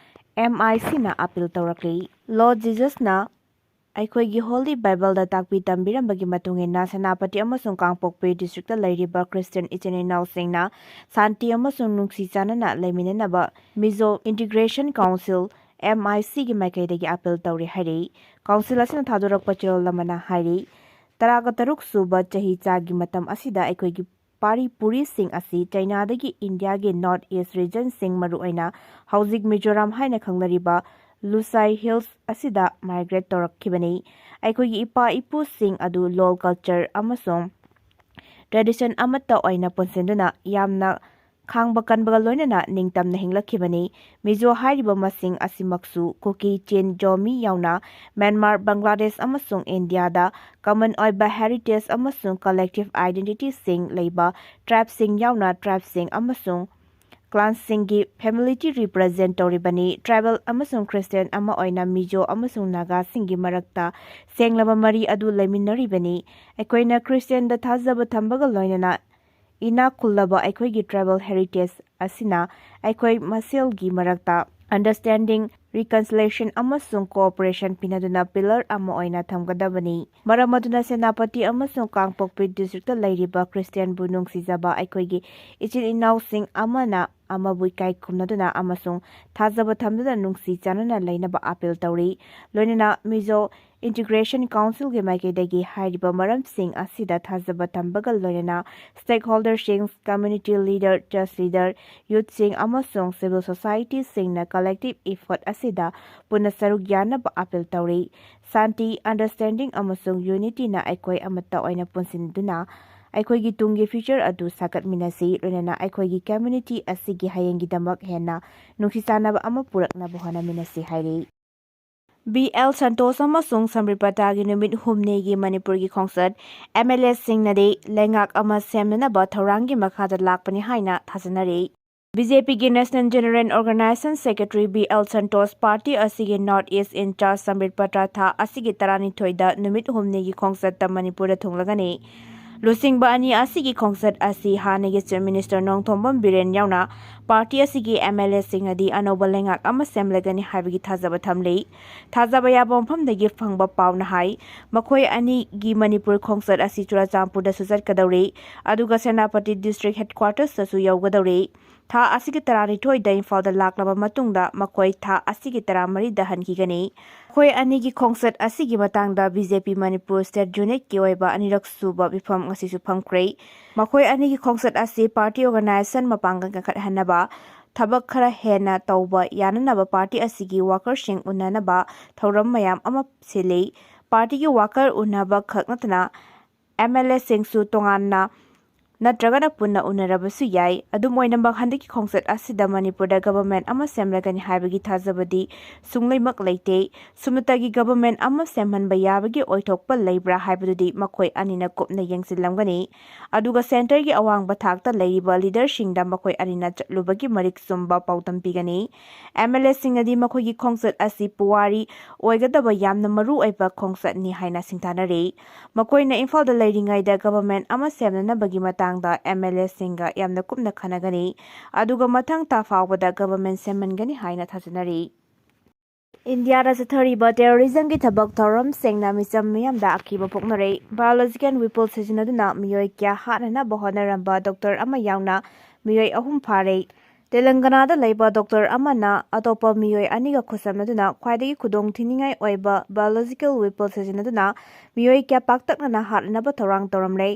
ꯑꯦꯝ ꯑꯥꯏ ꯁꯤꯅ ꯑꯄꯤꯜ ꯇꯧꯔꯛꯂꯤ꯫ ꯂꯣꯔꯗ ꯖꯤꯖꯁꯅ ꯑꯩꯈꯣꯏꯒꯤ ꯍꯣꯂꯤ ꯕꯥꯏꯕꯜꯗ ꯇꯥꯛꯄꯤ ꯇꯝꯕꯤꯔꯝꯕꯒꯤ ꯃꯇꯨꯡ ꯏꯟꯅ, ꯁꯦꯅꯥꯄꯇꯤ ꯑꯃꯁꯨꯡ ꯀꯥꯡꯄꯣꯛꯄꯤ ꯗꯤꯁꯇ꯭ꯔꯤꯛꯇ ꯂꯩꯔꯤꯕ ꯈ꯭ꯔꯤꯁꯇꯤꯌꯥꯟ ꯏꯆꯤꯟ ꯏꯅꯥꯎꯁꯤꯡꯅ ꯁꯥꯟꯇꯤ ꯑꯃꯁꯨꯡ ꯅꯨꯡꯁꯤ ꯆꯥꯟꯅꯅ ꯂꯩꯃꯤꯟꯅꯅꯕ ꯃꯤꯖꯣ ꯏꯟꯇꯤꯒ꯭ꯔꯦꯁꯟ ꯀꯥꯎꯟꯁꯤꯜ, ꯑꯦꯝ ꯑꯥꯏ ꯁꯤꯒꯤ ꯃꯥꯏꯀꯩꯗꯒꯤ ꯑꯄꯤꯜ ꯇꯧꯔꯤ ꯍꯥꯏꯔꯤ꯫ ꯀꯥꯎꯟꯁꯤꯜ ꯑꯁꯤꯅ ꯊꯥꯗꯣꯔꯛꯄ ꯆꯦꯔꯣꯜ ꯑꯃꯅ ꯍꯥꯏꯔꯤ, ꯇꯔꯥꯒ ꯇꯔꯨꯛ ꯁꯨꯕ ꯆꯍꯤ ꯆꯥꯒꯤ ꯃꯇꯝ ꯑꯁꯤꯗ ꯑꯩꯈꯣꯏꯒꯤ ꯄꯥꯔꯤ ꯄꯨꯔꯤꯁꯤꯡ ꯑꯁꯤ ꯆꯥꯏꯅꯥꯗꯒꯤ ꯏꯟꯗꯤꯌꯥꯒꯤ ꯅꯣꯔꯠ ꯏꯁ ꯔꯤꯖꯟꯁꯤꯡ, ꯃꯔꯨꯑꯣꯏꯅ ꯍꯧꯖꯤꯛ ꯃꯤꯖꯣꯔꯥꯝ ꯍꯥꯏꯅ ꯈꯪꯅꯔꯤꯕ ꯂꯨꯁꯥꯏ ꯍꯤꯜꯁ ꯑꯁꯤꯗ ꯃꯥꯏꯒ꯭ꯔꯦꯠ ꯇꯧꯔꯛꯈꯤꯕꯅꯤ꯫ ꯑꯩꯈꯣꯏꯒꯤ ꯏꯄꯥ ꯏꯄꯨꯁꯤꯡ ꯑꯗꯨ ꯂꯣꯜ ꯀꯜꯆꯔ ꯑꯃꯁꯨꯡ ꯇ꯭ꯔꯦꯗꯤꯁꯟ ꯑꯃꯠꯇ ꯑꯣꯏꯅ ꯄꯨꯟꯁꯤꯟꯗꯨꯅ ꯌꯥꯝꯅ ꯈꯥꯡꯕ ꯀꯟꯕꯒ ꯂꯣꯏꯅꯅ ꯅꯤꯡꯇꯝꯅ ꯍꯤꯡꯂꯛꯈꯤꯕꯅꯤ꯫ ꯃꯤꯖꯣ ꯍꯥꯏꯔꯤꯕ ꯃꯁꯤꯡ ꯑꯁꯤꯃꯛꯁꯨ ꯀꯨꯀꯤ, ꯆꯤꯟ, ꯖꯣꯃꯤ ꯌꯥꯎꯅ ꯃ꯭ꯌꯥꯟꯃꯥꯔ, ꯕꯪꯒ꯭ꯂꯥꯗꯦꯁ ꯑꯃꯁꯨꯡ ꯏꯟꯗꯤꯌꯥꯗ ꯀꯃꯟ ꯑꯣꯏꯕ ꯍꯦꯔꯤꯇꯦꯖ ꯑꯃꯁꯨꯡ ꯀꯂꯦꯛꯇꯤꯚ ꯑꯥꯏꯗꯦꯟꯇꯤꯇꯤꯁꯤꯡ ꯂꯩꯕ ꯇ꯭ꯔꯥꯏꯕꯁꯤꯡ ꯌꯥꯎꯅ ꯇ꯭ꯔꯥꯏꯕꯁꯤꯡ ꯑꯃꯁꯨꯡ ꯀ꯭ꯂꯥꯟꯁꯤꯡꯒꯤ ꯐꯦꯃꯤꯂꯤꯇꯤ ꯔꯤꯄ꯭ꯔꯖꯦꯟ ꯇꯧꯔꯤꯕꯅꯤ꯫ ꯇ꯭ꯔꯥꯏꯕꯦꯜ ꯑꯃꯁꯨꯡ ꯈ꯭ꯔꯤꯁꯇꯤꯌꯥꯟ ꯑꯃ ꯑꯣꯏꯅ ꯃꯤꯖꯣ ꯑꯃꯁꯨꯡ ꯅꯥꯒꯥꯁꯤꯡꯒꯤ ꯃꯔꯛꯇ ꯁꯦꯡꯂꯕ ꯃꯔꯤ ꯑꯗꯨ ꯂꯩꯃꯤꯟꯅꯔꯤꯕꯅꯤ꯫ ꯑꯩꯈꯣꯏꯅ ꯈ꯭ꯔꯤꯁꯇꯤꯌꯥꯟꯗ ꯊꯥꯖꯕ ꯊꯝꯕꯒ ꯂꯣꯏꯅꯅ ꯏꯅꯥꯛ ꯈꯨꯜꯂꯕ ꯑꯩꯈꯣꯏꯒꯤ ꯇ꯭ꯔꯥꯏꯕꯦꯜ ꯍꯦꯔꯤꯇꯦꯖ ꯑꯁꯤꯅ ꯑꯩꯈꯣꯏ ꯃꯁꯦꯜꯒꯤ ꯃꯔꯛꯇ ꯑꯟꯗꯔꯁ꯭ꯇꯦꯟꯗꯤꯡ, ꯔꯤꯀꯟꯁꯤꯂꯦꯁꯟ ꯑꯃꯁꯨꯡ ꯀꯣꯑꯣꯄꯔꯦꯁꯟ ꯄꯤꯅꯗꯨꯅ ꯄꯤꯂꯔ ꯑꯃ ꯑꯣꯏꯅ ꯊꯝꯒꯗꯕꯅꯤ꯫ ꯃꯔꯝ ꯑꯗꯨꯅ ꯁꯦꯅꯥꯄꯇꯤ ꯑꯃꯁꯨꯡ ꯀꯥꯡꯄꯣꯛꯄꯤ ꯗꯤꯁꯇ꯭ꯔꯤꯛꯇ ꯂꯩꯔꯤꯕ ꯈ꯭ꯔꯤꯁꯇꯤꯌꯥꯟꯕꯨ ꯅꯨꯡꯁꯤꯖꯕ ꯑꯩꯈꯣꯏꯒꯤ ꯏꯆꯤꯜ ꯏꯅꯥꯎꯁꯤꯡ ꯑꯃꯅ ꯑꯃꯕꯨ ꯏꯀꯥꯏ ꯈꯨꯝꯅꯗꯨꯅ ꯑꯃꯁꯨꯡ ꯊꯥꯖꯕ ꯊꯝꯗꯨꯅ ꯅꯨꯡꯁꯤ ꯆꯥꯟꯅꯅ ꯂꯩꯅꯕ ꯑꯥꯄꯤꯜ ꯇꯧꯔꯤ꯫ ꯂꯣꯏꯅꯅ ꯃꯤꯖꯣ ꯏꯟꯇꯤꯒ꯭ꯔꯦꯁꯟ ꯀꯥꯎꯟꯁꯤꯜꯒꯤ ꯃꯥꯏꯀꯩꯗꯒꯤ ꯍꯥꯏꯔꯤꯕ ꯃꯔꯝꯁꯤꯡ ꯑꯁꯤꯗ ꯊꯥꯖꯕ ꯊꯝꯕꯒ ꯂꯣꯏꯅꯅ ꯁ꯭ꯇꯦꯛꯍꯣꯜꯗꯔꯁꯤꯡ, ꯀꯝꯃ꯭ꯌꯨꯅꯤꯇꯤ ꯂꯤꯗꯔ, ꯆꯔꯆ ꯂꯤꯗꯔ, ꯌꯨꯠꯁꯤꯡ ꯑꯃꯁꯨꯡ ꯁꯤꯚꯤꯜ ꯁꯣꯁꯥꯏꯇꯤꯁꯤꯡꯅ ꯀꯂꯦꯛꯇꯤꯚ ꯏꯐꯣꯔꯠ ꯑꯁꯤꯗ ꯄꯨꯟꯅ ꯁꯔꯨꯛ ꯌꯥꯅꯕ ꯑꯥꯄꯤꯜ ꯇꯧꯔꯤ꯫ ꯁꯥꯟꯇꯤ, ꯑꯟꯗꯔꯁ꯭ꯇꯦꯟꯗꯤꯡ ꯑꯃꯁꯨꯡ ꯌꯨꯅꯤꯇꯤꯅ ꯑꯩꯈꯣꯏ ꯑꯃꯠꯇ ꯑꯣꯏꯅ ꯄꯨꯟꯁꯤꯟꯗꯨꯅ ꯑꯩꯈꯣꯏꯒꯤ ꯇꯨꯡꯒꯤ ꯐ꯭ꯌꯨꯆꯔ ꯑꯗꯨ ꯁꯥꯒꯠꯃꯤꯟꯅꯁꯤ, ꯂꯣꯏꯅꯅ ꯑꯩꯈꯣꯏꯒꯤ ꯀꯝꯃ꯭ꯌꯨꯅꯤꯇꯤ ꯑꯁꯤꯒꯤ ꯍꯌꯦꯡꯒꯤꯗꯃꯛ ꯍꯦꯟꯅ ꯅꯨꯡꯁꯤ ꯆꯥꯟꯅꯕ ꯑꯃ ꯄꯨꯔꯛꯅꯕ ꯍꯣꯠꯅꯃꯤꯟꯅꯁꯤ ꯍꯥꯏꯔꯤ꯫ ꯕꯤ ꯑꯦꯜ ꯁꯟꯇꯣꯁ ꯑꯃꯁꯨꯡ ꯁꯝꯕꯤꯠ ꯄꯇꯥꯒꯤ ꯅꯨꯃꯤꯠ ꯍꯨꯝꯅꯤꯒꯤ ꯃꯅꯤꯄꯨꯔꯒꯤ ꯈꯣꯡꯆꯠ ꯑꯦꯝ ꯑꯦꯜ ꯑꯦꯁꯤꯡꯅꯗꯤ ꯂꯩꯉꯥꯛ ꯑꯃ ꯁꯦꯝꯅꯅꯕ ꯊꯧꯔꯥꯡꯒꯤ ꯃꯈꯥꯗ ꯂꯥꯛꯄꯅꯤ ꯍꯥꯏꯅ ꯊꯥꯖꯅꯔꯤ꯫ ꯕꯤ ꯖꯦ ꯄꯤꯒꯤ national general organization secretary B L Santosh, party ꯑꯁꯤꯒꯤ north east incharge Sambit Patra ꯊꯥ ꯑꯁꯤꯒꯤ ꯇꯔꯥꯅꯤꯊꯣꯏꯗ ꯅꯨꯃꯤꯠ ꯍꯨꯝꯅꯤꯒꯤ ꯈꯣꯡꯆꯠꯇ ꯃꯅꯤꯄꯨꯔꯗ ꯊꯨꯡꯂꯒꯅꯤ꯫ ꯂꯨꯆꯤꯡꯕ ꯑꯅꯤ ꯑꯁꯤꯒꯤ ꯈꯣꯡꯆꯠ ꯑꯁꯤ ꯍꯥꯟꯅꯒꯤ ꯆꯤꯐ ꯃꯤꯅꯤꯁꯇꯔ ꯅꯣꯡꯊꯣꯝꯕꯝ ꯕꯤꯔꯦꯟ ꯌꯥꯎꯅ ꯄꯥꯔꯇꯤ ꯑꯁꯤꯒꯤ ꯑꯦꯝ ꯑꯦꯜ ꯑꯦꯁꯤꯡꯅꯗꯤ ꯑꯅꯧꯕ ꯂꯩꯉꯥꯛ ꯑꯃ ꯁꯦꯝꯂꯒꯅꯤ ꯍꯥꯏꯕꯒꯤ ꯊꯥꯖꯕ ꯊꯝꯂꯤ꯫ ꯊꯥꯖꯕ ꯌꯥꯕ ꯃꯐꯝꯗꯒꯤ ꯐꯪꯕ ꯄꯥꯎꯅ ꯍꯥꯏ, ꯃꯈꯣꯏ ꯑꯅꯤꯒꯤ ꯃꯅꯤꯄꯨꯔ ꯈꯣꯡꯆꯠ ꯑꯁꯤ ꯆꯨꯔꯥꯆꯥꯟꯄꯨꯔꯗꯁꯨ ꯆꯠꯀꯗꯧꯔꯤ, ꯑꯗꯨꯒ ꯁꯦꯅꯥꯄꯇꯤ ꯗꯤꯁꯇ꯭ꯔꯤꯛ ꯍꯦꯗꯀ꯭ꯋꯥꯔꯇꯔꯁꯇꯁꯨ ꯌꯧꯒꯗꯧꯔꯤ꯫ ꯊꯥ ꯑꯁꯤꯒꯤ ꯇꯔꯥꯅꯤꯊꯣꯏꯗ ꯏꯝꯐꯥꯜꯗ ꯂꯥꯛꯂꯕ ꯃꯇꯨꯡꯗ ꯃꯈꯣꯏ ꯊꯥ ꯑꯁꯤꯒꯤ ꯇꯔꯥꯃꯔꯤꯗ ꯍꯟꯈꯤꯒꯅꯤ꯫ ꯃꯈꯣꯏ ꯑꯅꯤꯒꯤ ꯈꯣꯡꯆꯠ ꯑꯁꯤꯒꯤ ꯃꯇꯥꯡꯗ ꯕꯤ ꯖꯦ ꯄꯤ ꯃꯅꯤꯄꯨꯔ ꯁ꯭ꯇꯦꯠ ꯌꯨꯅꯤꯠꯀꯤ ꯑꯣꯏꯕ ꯑꯅꯤꯔꯛ ꯁꯨꯕ ꯃꯤꯐꯝ ꯉꯁꯤꯁꯨ ꯐꯝꯈ꯭ꯔꯦ꯫ ꯃꯈꯣꯏ ꯑꯅꯤꯒꯤ ꯈꯣꯡꯆꯠ ꯑꯁꯤ ꯄꯥꯔꯇꯤ ꯑꯣꯔꯒꯅꯥꯏꯖꯦꯁꯟ ꯃꯄꯥꯡꯒꯜ ꯀꯟꯈꯠꯍꯟꯅꯕ, ꯊꯕꯛ ꯈꯔ ꯍꯦꯟꯅ ꯇꯧꯕ ꯌꯥꯅꯅꯕ ꯄꯥꯔꯇꯤ ꯑꯁꯤꯒꯤ ꯋꯥꯀꯔꯁꯤꯡ ꯎꯅꯅꯕ ꯊꯧꯔꯝ ꯃꯌꯥꯝ ꯑꯃ ꯁꯤꯜꯂꯤ꯫ ꯄꯥꯔꯇꯤꯒꯤ ꯋꯥꯀꯔ ꯎꯅꯕ ꯈꯛ ꯅꯠꯇꯅ ꯑꯦꯝ ꯑꯦꯜ ꯑꯦꯁꯤꯡꯁꯨ ꯇꯣꯉꯥꯟꯅ ꯅꯠꯇ꯭ꯔꯒꯅ ꯄꯨꯟꯅ ꯎꯅꯔꯕꯁꯨ ꯌꯥꯏ꯫ ꯑꯗꯨꯝ ꯑꯣꯏꯅꯃꯛ, ꯍꯟꯗꯛꯀꯤ ꯈꯣꯡꯆꯠ ꯑꯁꯤꯗ ꯃꯅꯤꯄꯨꯔꯗ ꯒꯚꯔꯟꯃꯦꯟꯠ ꯑꯃ ꯁꯦꯝꯂꯒꯅꯤ ꯍꯥꯏꯕꯒꯤ ꯊꯥꯖꯕꯗꯤ ꯁꯨꯡꯂꯩꯃꯛ ꯂꯩꯇꯦ꯫ ꯁꯨꯃꯤꯇꯒꯤ ꯒꯚꯔꯟꯃꯦꯟꯠ ꯑꯃ ꯁꯦꯝꯍꯟꯕ ꯌꯥꯕꯒꯤ ꯑꯣꯏꯊꯣꯛꯄ ꯂꯩꯕ꯭ꯔꯥ ꯍꯥꯏꯕꯗꯨꯗꯤ ꯃꯈꯣꯏ ꯑꯅꯤꯅ ꯀꯨꯞꯅ ꯌꯦꯡꯁꯤꯜꯂꯝꯒꯅꯤ꯫ ꯑꯗꯨꯒ ꯁꯦꯟꯇꯔꯒꯤ ꯑꯋꯥꯡꯕ ꯊꯥꯛꯇ ꯂꯩꯔꯤꯕ ꯂꯤꯗꯔꯁꯤꯡꯗ ꯃꯈꯣꯏ ꯑꯅꯤꯅ ꯆꯠꯂꯨꯕꯒꯤ ꯃꯔꯤꯛ ꯆꯨꯝꯕ ꯄꯥꯎꯗꯝ ꯄꯤꯒꯅꯤ꯫ ꯑꯦꯝ ꯑꯦꯜ ꯑꯦꯁꯤꯡꯅꯗꯤ ꯃꯈꯣꯏꯒꯤ ꯈꯣꯡꯆꯠ ꯑꯁꯤ ꯄꯨꯋꯥꯔꯤ ꯑꯣꯏꯒꯗꯕ ꯌꯥꯝꯅ ꯃꯔꯨ ꯑꯣꯏꯕ ꯈꯣꯡꯆꯠꯅꯤ ꯍꯥꯏꯅ ꯁꯤꯡꯊꯥꯅꯔꯤ꯫ ꯃꯈꯣꯏꯅ ꯏꯝꯐꯥꯜꯗ ꯂꯩꯔꯤꯉꯩꯗ ꯒꯚꯔꯟꯃꯦꯟꯠ ꯑꯃ ꯁꯦꯝꯅꯅꯕꯒꯤ ꯃꯇꯥꯡꯗ ꯑꯦꯝ ꯑꯦꯜ ꯑꯦꯁꯤꯡꯒ ꯌꯥꯝꯅ ꯀꯨꯞꯅ ꯈꯟꯅꯒꯅꯤ, ꯑꯗꯨꯒ ꯃꯊꯪ ꯊꯥ ꯐꯥꯎꯕꯗ ꯒꯚꯔꯟꯃꯦꯟꯠ ꯁꯦꯝꯍꯟꯒꯅꯤ ꯍꯥꯏꯅ ꯊꯥꯖꯅꯔꯤ꯫ ꯏꯟꯗꯤꯌꯥꯗ ꯆꯠꯊꯔꯤꯕ ꯇꯦꯔꯣꯔꯤꯖꯝꯒꯤ ꯊꯕꯛ ꯊꯧꯔꯝꯁꯤꯡꯅ ꯃꯤꯆꯝ ꯃꯤꯌꯥꯝꯗ ꯑꯀꯤꯕ ꯄꯣꯛꯅꯔꯦ꯫ ꯕꯥꯏꯑꯣꯂꯣꯖꯤꯀꯦꯜ ꯋꯤꯄꯟ ꯁꯤꯖꯤꯟꯅꯗꯨꯅ ꯃꯤꯑꯣꯏ ꯀꯌꯥ ꯍꯥꯠꯅꯅꯕ ꯍꯣꯠꯅꯔꯝꯕ ꯗꯣꯛꯇꯔ ꯑꯃ ꯌꯥꯎꯅ ꯃꯤꯑꯣꯏ ꯑꯍꯨꯝ ꯐꯥꯔꯦ꯫ ꯇꯦꯂꯪꯒꯅꯥꯗ ꯂꯩꯕ ꯗꯣꯛꯇꯔ ꯑꯃꯅ ꯑꯇꯣꯞꯄ ꯃꯤꯑꯣꯏ ꯑꯅꯤꯒ ꯈꯨꯠꯁꯝꯅꯗꯨꯅ ꯈ꯭ꯋꯥꯏꯗꯒꯤ ꯈꯨꯗꯣꯡꯊꯤꯅꯤꯡꯉꯥꯏ ꯑꯣꯏꯕ ꯕꯥꯏꯑꯣꯂꯣꯖꯤꯀꯦꯜ ꯋꯤꯄꯟ ꯁꯤꯖꯤꯟꯅꯗꯨꯅ ꯃꯤꯑꯣꯏ ꯀꯌꯥ ꯄꯥꯛꯇꯛꯅꯅ ꯍꯥꯠꯅꯅꯕ ꯊꯧꯔꯥꯡ ꯇꯧꯔꯝꯂꯦ꯫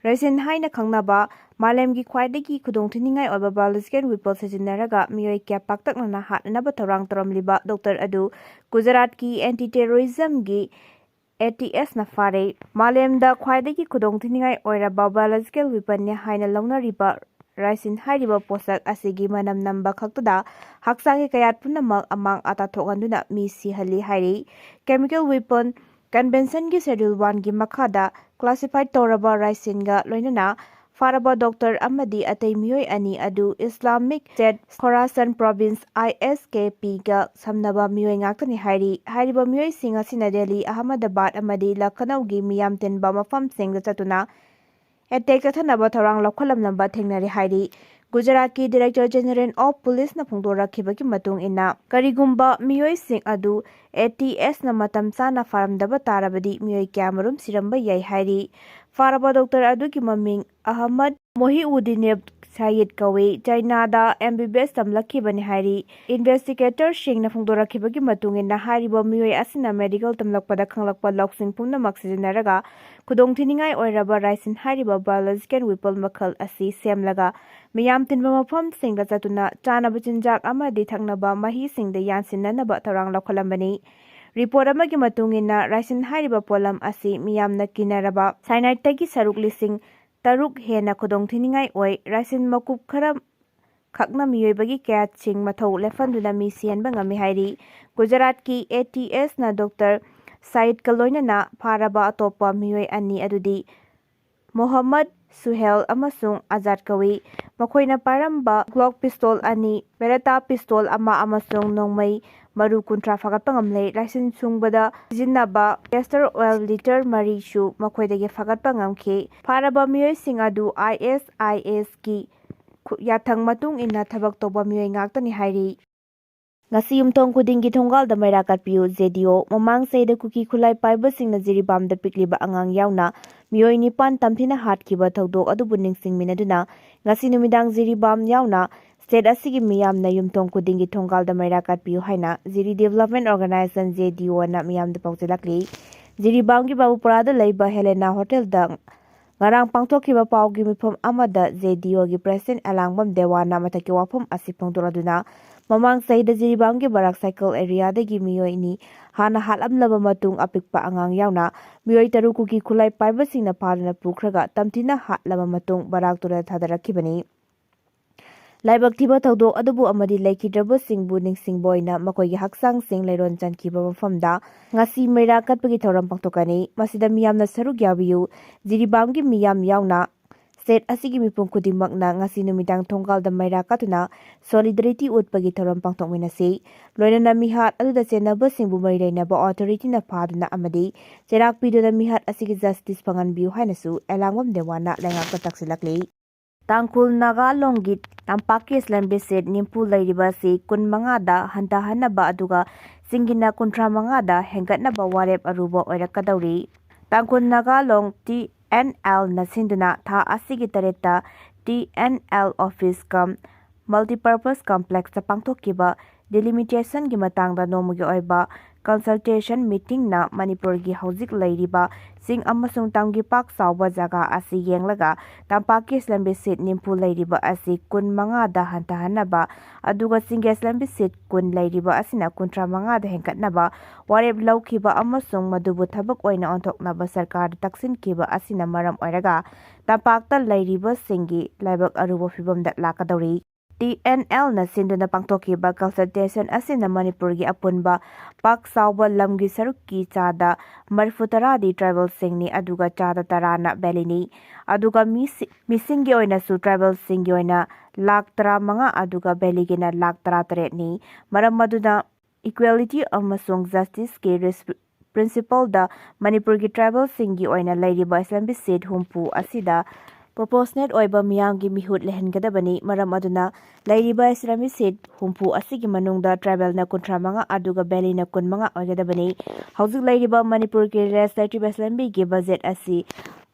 ꯔꯥꯏꯁꯤꯟ ꯍꯥꯏꯅ ꯈꯪꯅꯕ ꯃꯥꯂꯦꯝꯒꯤ ꯈ꯭ꯋꯥꯏꯗꯒꯤ ꯈꯨꯗꯣꯡꯊꯤꯅꯤꯡꯉꯥꯏ ꯑꯣꯏꯕ ꯕꯥꯏꯑꯣꯂꯣꯖꯤꯀꯦꯜ ꯋꯤꯄꯟ ꯁꯤꯖꯤꯟꯅꯔꯒ ꯃꯤꯑꯣꯏ ꯀꯌꯥ ꯄꯥꯛꯇꯛꯅꯅ ꯍꯥꯠꯅꯅꯕ ꯊꯧꯔꯥꯡ ꯇꯧꯔꯝꯂꯤꯕ ꯗꯣꯛꯇꯔ ꯑꯗꯨ ꯒꯨꯖꯔꯥꯠꯀꯤ ꯑꯦꯟꯇꯤ ꯇꯦꯔꯣꯔꯤꯖꯝꯒꯤ ꯑꯦ ꯇꯤ ꯑꯦꯁꯅ ꯐꯥꯔꯦ꯫ ꯃꯥꯂꯦꯝꯗ ꯈ꯭ꯋꯥꯏꯗꯒꯤ ꯈꯨꯗꯣꯡꯊꯤꯅꯤꯡꯉꯥꯏ ꯑꯣꯏꯔꯕ ꯕꯥꯏꯑꯣꯂꯣꯖꯤꯀꯦꯜ ꯋꯤꯄꯟꯅꯤ ꯍꯥꯏꯅ ꯂꯧꯅꯔꯤꯕ ꯔꯥꯏꯁꯤꯟ ꯍꯥꯏꯔꯤꯕ ꯄꯣꯠꯁꯛ ꯑꯁꯤꯒꯤ ꯃꯅꯝ ꯅꯝꯕ ꯈꯛꯇꯗ ꯍꯛꯆꯥꯡꯒꯤ ꯀꯌꯥꯠ ꯄꯨꯝꯅꯃꯛ ꯑꯃꯥꯡ ꯑꯇꯥ ꯊꯣꯛꯍꯟꯗꯨꯅ ꯃꯤ ꯁꯤꯍꯜꯂꯤ ꯍꯥꯏꯔꯤ꯫ ꯀꯦꯃꯤꯀꯦꯜ ꯋꯤꯄꯟ ꯀꯟꯚꯦꯟꯁꯟꯒꯤ ꯁꯦꯗ꯭ꯌꯨꯜ ꯋꯥꯟꯒꯤ ꯃꯈꯥꯗ ꯀ꯭ꯂꯥꯁꯤꯐꯥꯏ ꯇꯧꯔꯕ ꯔꯥꯏꯁꯤꯟꯒ ꯂꯣꯏꯅꯅ ꯐꯥꯔꯕ ꯗꯣꯛꯇꯔ ꯑꯃꯗꯤ ꯑꯇꯩ ꯃꯤꯑꯣꯏ ꯑꯅꯤ ꯑꯗꯨ ꯏꯁꯂꯥꯃꯤꯛ ꯁ꯭ꯇꯦꯠ ꯈꯣꯔꯥꯁꯟ ꯄ꯭ꯔꯣꯚꯤꯟꯁ, ꯑꯥꯏ ꯑꯦꯁ ꯀꯦ ꯄꯤꯒ ꯁꯝꯅꯕ ꯃꯤꯑꯣꯏ ꯉꯥꯛꯇꯅꯤ ꯍꯥꯏꯔꯤ꯫ ꯍꯥꯏꯔꯤꯕ ꯃꯤꯑꯣꯏꯁꯤꯡ ꯑꯁꯤꯅ ꯗꯦꯜꯂꯤ, ꯑꯍꯃꯗꯕꯥꯗ ꯑꯃꯗꯤ ꯂꯈꯅꯧꯒꯤ ꯃꯤꯌꯥꯝ ꯇꯤꯟꯕ ꯃꯐꯝꯁꯤꯡꯗ ꯆꯠꯇꯨꯅ ꯑꯦꯇꯦꯛ ꯆꯠꯊꯅꯕ ꯊꯧꯔꯥꯡ ꯂꯧꯈꯠꯂꯝꯂꯝꯕ ꯊꯦꯡꯅꯔꯦ ꯍꯥꯏꯔꯤ꯫ ꯒꯨꯖꯔꯥꯠꯀꯤ ꯗꯤꯔꯦꯛꯇꯔ ꯖꯦꯅꯔꯦꯜ ꯑꯣꯐ ꯄꯨꯂꯤꯁꯅ ꯐꯣꯡꯗꯣꯔꯛꯈꯤꯕꯒꯤ ꯃꯇꯨꯡ ꯏꯟꯅ, ꯀꯔꯤꯒꯨꯝꯕ ꯃꯤꯑꯣꯏꯁꯤꯡ ꯑꯗꯨ ꯑꯦ ꯇꯤ ꯑꯦꯁꯅ ꯃꯇꯝ ꯆꯥꯅ ꯐꯥꯔꯝꯗꯕ ꯇꯥꯔꯕꯗꯤ ꯃꯤꯑꯣꯏ ꯀꯌꯥꯃꯔꯨꯝ ꯁꯤꯔꯝꯕ ꯌꯥꯏ ꯍꯥꯏꯔꯤ꯫ ꯐꯥꯔꯕ ꯗꯣꯛꯇꯔ ꯑꯗꯨꯒꯤ ꯃꯃꯤꯡ ꯑꯍꯃꯗ ꯃꯣꯍꯤꯎꯗꯤꯅꯦꯕ ꯁꯌꯤꯗ ꯀꯧꯏ꯫ ꯆꯥꯏꯅꯥꯗ M B B S ꯇꯝꯂꯛꯈꯤꯕꯅꯤ ꯍꯥꯏꯔꯤ꯫ ꯏꯟꯚꯦꯁꯇꯤꯒꯦꯇꯔꯁꯤꯡꯅ ꯐꯣꯡꯗꯣꯔꯛꯈꯤꯕꯒꯤ ꯃꯇꯨꯡ ꯏꯟꯅ, ꯍꯥꯏꯔꯤꯕ ꯃꯤꯑꯣꯏ ꯑꯁꯤꯅ ꯃꯦꯗꯤꯀꯦꯜ ꯇꯝꯂꯛꯄꯗ ꯈꯪꯂꯛꯄ ꯂꯧꯁꯤꯡ ꯄꯨꯝꯅꯃꯛ ꯁꯤꯖꯤꯟꯅꯔꯒ ꯈꯨꯗꯣꯡꯊꯤꯅꯤꯡꯉꯥꯏ ꯑꯣꯏꯔꯕ ricin ꯍꯥꯏꯔꯤꯕ biological weapon ꯃꯈꯜ ꯑꯁꯤ ꯁꯦꯝꯂꯒ ꯃꯤꯌꯥꯝ ꯇꯤꯟꯕ ꯃꯐꯝꯁꯤꯡꯗ ꯆꯠꯇꯨꯅ ꯆꯥꯅꯕ ꯆꯤꯟꯖꯥꯛ ꯑꯃꯗꯤ ꯊꯛꯅꯕ ꯃꯍꯤꯁꯤꯡꯗ ꯌꯥꯟꯁꯤꯟꯅꯅꯕ ꯊꯧꯔꯥꯡ ꯂꯧꯈꯠꯂꯝꯕꯅꯤ꯫ ꯔꯤꯄꯣꯔꯠ ꯑꯃꯒꯤ ꯃꯇꯨꯡ ꯏꯟꯅ, ricin ꯍꯥꯏꯔꯤꯕ ꯄꯣꯠꯂꯝ ꯑꯁꯤ ꯃꯤꯌꯥꯝꯅ ꯀꯤꯅꯔꯕ cyanide ꯇꯒꯤ ꯁꯔꯨꯛ ꯂꯤꯁꯤꯡ ꯇꯔꯨꯛ ꯍꯦꯟꯅ ꯈꯨꯗꯣꯡꯊꯤꯅꯤꯡꯉꯥꯏ ꯑꯣꯏ꯫ Ricin ꯃꯀꯨꯞ ꯈꯔ ꯈꯛꯅ ꯃꯤꯑꯣꯏꯕꯒꯤ ꯀꯌꯥꯠꯁꯤꯡ ꯃꯊꯧ ꯂꯦꯞꯍꯟꯗꯨꯅ ꯃꯤ ꯁꯤꯍꯟꯕ ꯉꯝꯃꯤ ꯍꯥꯏꯔꯤ꯫ ꯒꯨꯖꯔꯥꯠꯀꯤ A T S ꯅ ꯗꯣꯛꯇꯔ ꯁꯌꯤꯗꯀ ꯂꯣꯏꯅꯅ ꯐꯥꯔꯕ ꯑꯇꯣꯞꯄ ꯃꯤꯑꯣꯏ ꯑꯅꯤ ꯑꯗꯨꯗꯤ ꯃꯣꯍꯝꯃꯗ ꯁꯨꯍꯦꯜ ꯑꯃꯁꯨꯡ ꯑꯖꯥꯗ ꯀꯧꯏ꯫ ꯃꯈꯣꯏꯅ ꯄꯥꯏꯔꯝꯕ Glock pistol ꯑꯅꯤ, Beretta pistol ꯑꯃ ꯑꯃꯁꯨꯡ ꯅꯣꯡꯃꯩ ꯃꯔꯨ ꯀꯨꯟꯊ꯭ꯔꯥ ꯐꯥꯒꯠꯄ ꯉꯝꯂꯦ꯫ Ricin ꯁꯨꯡꯕꯗ ꯁꯤꯖꯤꯟꯅꯕ castor oil litre ꯃꯔꯤꯁꯨ ꯃꯈꯣꯏꯗꯒꯤ ꯐꯥꯒꯠꯄ ꯉꯝꯈꯤ꯫ ꯐꯥꯔꯕ ꯃꯤꯑꯣꯏꯁꯤꯡ ꯑꯗꯨ I S I S ꯀꯤ ꯈꯨ-, ꯌꯥꯊꯪ ꯃꯇꯨꯡ ꯏꯟꯅ ꯊꯕꯛ ꯇꯧꯕ ꯃꯤꯑꯣꯏ ꯉꯥꯛꯇꯅꯤ ꯍꯥꯏꯔꯤ꯫ ꯉꯁꯤ ꯌꯨꯝꯊꯣꯡ ꯈꯨꯗꯤꯡꯒꯤ ꯊꯣꯡꯒꯥꯜꯗ ꯃꯩꯔꯥ ꯀꯠꯄꯤꯌꯨ, J D O꯫ ꯃꯃꯥꯡ ꯆꯍꯤꯗ ꯀꯨꯀꯤ ꯈꯨꯠꯂꯥꯏ ꯄꯥꯏꯕꯁꯤꯡꯅ ꯖꯤꯔꯤꯕꯥꯝꯗ ꯄꯤꯛꯂꯤꯕ ꯑꯉꯥꯡ ꯌꯥꯎꯅ ꯃꯤꯑꯣꯏ ꯅꯤꯄꯥꯟ ꯇꯝꯊꯤꯅ ꯍꯥꯠꯈꯤꯕ ꯊꯧꯗꯣꯛ ꯑꯗꯨꯕꯨ ꯅꯤꯡꯁꯤꯡꯃꯤꯟꯅꯗꯨꯅ ꯉꯁꯤ ꯅꯨꯃꯤꯗꯥꯡ ꯖꯤꯔꯤꯕꯥꯝ ꯌꯥꯎꯅ state ꯑꯁꯤꯒꯤ ꯃꯤꯌꯥꯝꯅ ꯌꯨꯝꯊꯣꯡ ꯈꯨꯗꯤꯡꯒꯤ ꯊꯣꯡꯒꯥꯜꯗ ꯃꯩꯔꯥ ꯀꯠꯄꯤꯌꯨ ꯍꯥꯏꯅ ꯖꯤꯔꯤ Development Organisation, J D O ꯅ ꯃꯤꯌꯥꯝꯗ ꯄꯥꯎꯖꯦꯜꯂꯛꯂꯤ꯫ ꯖꯤꯔꯤꯕꯥꯝꯒꯤ ꯕꯥꯕꯨꯄꯨꯔꯥꯗ ꯂꯩꯕ Helena Hotel ꯗ ꯉꯔꯥꯡ ꯄꯥꯡꯊꯣꯛꯈꯤꯕ ꯄꯥꯎꯒꯤ ꯃꯤꯐꯝ ꯑꯃꯗ J D O ꯒꯤ president ꯑꯦꯂꯥꯡꯕꯝ ꯗꯦꯋꯥꯅ ꯃꯊꯛꯀꯤ ꯋꯥꯐꯝ ꯑꯁꯤ ꯐꯣꯡꯗꯣꯔꯛꯂꯗꯨꯅ, ꯃꯃꯥꯡ ꯆꯍꯤꯗ ꯖꯤꯔꯤꯕꯥꯝꯒꯤ ꯕꯔꯥꯛ circle area ꯗꯒꯤ ꯃꯤꯑꯣꯏ ꯑꯅꯤ ꯍꯥꯟꯅ ꯍꯥꯠꯂꯝꯂꯕ ꯃꯇꯨꯡ, ꯑꯄꯤꯛꯄ ꯑꯉꯥꯡ ꯌꯥꯎꯅ ꯃꯤꯑꯣꯏ ꯇꯔꯨꯛ ꯀꯨꯀꯤ ꯈꯨꯠꯂꯥꯏ ꯄꯥꯏꯕꯁꯤꯡꯅ ꯐꯥꯗꯨꯅ ꯄꯨꯈ꯭ꯔꯒ ꯇꯝꯊꯤꯅ ꯍꯥꯠꯂꯕ ꯃꯇꯨꯡ ꯕꯔꯥꯛ ꯇꯨꯔꯦꯜ ꯊꯥꯗꯔꯛꯈꯤꯕꯅꯤ꯫ ꯂꯥꯏꯕꯛ ꯊꯤꯕ ꯊꯧꯗꯣꯛ ꯑꯗꯨꯕꯨ ꯑꯃꯗꯤ ꯂꯩꯈꯤꯗ꯭ꯔꯕꯁꯤꯡꯕꯨ ꯅꯤꯡꯁꯤꯡꯕ ꯑꯣꯏꯅ ꯃꯈꯣꯏꯒꯤ ꯍꯛꯆꯥꯡꯁꯤꯡ ꯂꯩꯔꯣꯟ ꯆꯟꯈꯤꯕ ꯃꯐꯝꯗ ꯉꯁꯤ ꯃꯩꯔꯥ ꯀꯠꯄꯒꯤ ꯊꯧꯔꯝ ꯄꯥꯡꯊꯣꯛꯀꯅꯤ꯫ ꯃꯁꯤꯗ ꯃꯤꯌꯥꯝꯅ ꯁꯔꯨꯛ ꯌꯥꯕꯤꯌꯨ꯫ ꯖꯤꯔꯤꯕꯥꯝꯒꯤ ꯃꯤꯌꯥꯝ ꯌꯥꯎꯅ state ꯑꯁꯤꯒꯤ ꯃꯤꯄꯨꯝ ꯈꯨꯗꯤꯡꯃꯛꯅ ꯉꯁꯤ ꯅꯨꯃꯤꯗꯥꯡ ꯊꯣꯡꯒꯥꯜꯗ ꯃꯩꯔꯥ ꯀꯠꯇꯨꯅ solidarity ꯎꯠꯄꯒꯤ ꯊꯧꯔꯝ ꯄꯥꯡꯊꯣꯛꯃꯤꯟꯅꯁꯤ꯫ ꯂꯣꯏꯅꯅ ꯃꯤꯍꯥꯠ ꯑꯗꯨꯗ ꯆꯦꯟꯅꯕꯁꯤꯡꯕꯨ ꯃꯔꯤ ꯂꯩꯅꯕ authority ꯅ ꯐꯥꯗꯨꯅ ꯑꯃꯗꯤ ꯆꯩꯔꯥꯛ ꯄꯤꯗꯨꯅ ꯃꯤꯍꯥꯠ ꯑꯁꯤꯒꯤ justice ꯐꯪꯍꯟꯕꯤꯌꯨ ꯍꯥꯏꯅꯁꯨ ꯑꯦꯂꯥꯡꯕꯝ ꯗꯦꯋꯥꯅ ꯂꯩꯉꯥꯛꯇ ꯇꯛꯁꯤꯜꯂꯛꯂꯤ꯫ ꯇꯥꯡꯈꯨꯜ ꯅꯥꯒꯥ ꯂꯣꯡꯒꯤ ꯇꯝꯄꯥꯛꯀꯤ slum visit ꯅꯤꯐꯨ ꯂꯩꯔꯤꯕ ꯑꯁꯤ ꯀꯨꯟ ꯃꯉꯥꯗ ꯍꯟꯊꯍꯟꯅꯕ ꯑꯗꯨꯒ ꯆꯤꯡꯒꯤꯅ ꯀꯨꯟꯊ꯭ꯔꯥ ꯃꯉꯥꯗ ꯍꯦꯟꯒꯠꯅꯕ ꯋꯥꯔꯦꯞ ꯑꯔꯨꯕ ꯑꯣꯏꯔꯛꯀꯗꯧꯔꯤ꯫ ꯇꯥꯡꯈꯨꯜ ꯅꯥꯒꯥ ꯂꯣꯡ T N L ꯅ ꯁꯤꯟꯗꯨꯅ ꯊꯥ ꯑꯁꯤꯒꯤ ꯇꯔꯦꯠꯇ T N L office cum multipurpose complexꯇ ꯄꯥꯡꯊꯣꯛꯈꯤꯕ delimitationꯒꯤ ꯃꯇꯥꯡꯗ ꯅꯣꯡꯃꯒꯤ ꯑꯣꯏꯕ consultation meetingꯅ ꯃꯅꯤꯄꯨꯔꯒꯤ ꯍꯧꯖꯤꯛ ꯂꯩꯔꯤꯕ ꯆꯤꯡ ꯑꯃꯁꯨꯡ ꯇꯝꯒꯤ ꯄꯥꯛ ꯆꯥꯎꯕ ꯖꯒꯥ ꯑꯁꯤ ꯌꯦꯡꯂꯒ ꯇꯝꯄꯥꯛꯀꯤ ꯑꯁꯂꯝꯕꯤ seat ꯅꯤꯐꯨ ꯂꯩꯔꯤꯕ ꯑꯁꯤ ꯀꯨꯟ ꯃꯉꯥꯗ ꯍꯟꯊꯍꯟꯅꯕ, ꯑꯗꯨꯒ ꯆꯤꯡꯒꯤ ꯑꯁꯂꯝꯕꯤ seat ꯀꯨꯟ ꯂꯩꯔꯤꯕ ꯑꯁꯤꯅ ꯀꯨꯟꯊ꯭ꯔꯥ ꯃꯉꯥꯗ ꯍꯦꯟꯒꯠꯅꯕ ꯋꯥꯔꯦꯞ ꯂꯧꯈꯤꯕ ꯑꯃꯁꯨꯡ ꯃꯗꯨꯕꯨ ꯊꯕꯛ ꯑꯣꯏꯅ ꯑꯣꯟꯊꯣꯛꯅꯕ ꯁꯔꯀꯥꯔꯗ ꯇꯛꯁꯤꯟꯈꯤꯕ ꯑꯁꯤꯅ ꯃꯔꯝ ꯑꯣꯏꯔꯒ ꯇꯝꯄꯥꯛꯇ ꯂꯩꯔꯤꯕꯁꯤꯡꯒꯤ ꯂꯥꯏꯕꯛ ꯑꯔꯨꯕ ꯐꯤꯚꯝꯗ ꯂꯥꯛꯀꯗꯧꯔꯤ꯫ T N Lꯅ ꯁꯤꯟꯗꯨꯅ ꯄꯥꯡꯊꯣꯛꯈꯤꯕ consultation ꯑꯁꯤꯅ ꯃꯅꯤꯄꯨꯔꯒꯤ ꯑꯄꯨꯟꯕ ꯄꯥꯛ ꯆꯥꯎꯕ ꯂꯝꯒꯤ ꯁꯔꯨꯛꯀꯤ ꯆꯥꯗ ꯃꯔꯤꯐꯨ ꯇꯔꯥꯗꯤ tribalꯁꯤꯡꯅꯤ, ꯑꯗꯨꯒ ꯆꯥꯗ ꯇꯔꯥꯅ valleyꯅꯤ꯫ ꯑꯗꯨꯒ ꯃꯤꯁꯤ-, ꯃꯤꯁꯤꯡꯒꯤ ꯑꯣꯏꯅꯁꯨ tribalꯁꯤꯡꯒꯤ ꯑꯣꯏꯅ ꯂꯥꯈ ꯇꯔꯥꯃꯉꯥ, ꯑꯗꯨꯒ valleyꯒꯤꯅ ꯂꯥꯈ ꯇꯔꯥꯇꯔꯦꯠꯅꯤ꯫ ꯃꯔꯝ ꯑꯗꯨꯅ equality ꯑꯃꯁꯨꯡ justiceꯀꯤ res-, principleꯗ ꯃꯅꯤꯄꯨꯔꯒꯤ tribalꯁꯤꯡꯒꯤ ꯑꯣꯏꯅ ꯂꯩꯔꯤꯕ ꯑꯁꯂꯝꯕꯤ seat ꯍꯨꯝꯐꯨ ꯑꯁꯤꯗ proportionate ꯑꯣꯏꯕ ꯃꯤꯌꯥꯝꯒꯤ ꯃꯤꯍꯨꯠ ꯂꯩꯍꯟꯒꯗꯕꯅꯤ꯫ ꯃꯔꯝ ꯑꯗꯨꯅ ꯂꯩꯔꯤꯕ ꯑꯁꯂꯝꯕꯤ seat ꯍꯨꯝꯐꯨ ꯑꯁꯤꯒꯤ ꯃꯅꯨꯡꯗ tribalꯅ ꯀꯨꯟꯊ꯭ꯔꯥ ꯃꯉꯥ, ꯑꯗꯨꯒ valleyꯅ ꯀꯨꯟ ꯃꯉꯥ ꯑꯣꯏꯒꯗꯕꯅꯤ꯫ ꯍꯧꯖꯤꯛ ꯂꯩꯔꯤꯕ ꯃꯅꯤꯄꯨꯔꯒꯤ legislative assemblyꯒꯤ budget ꯑꯁꯤ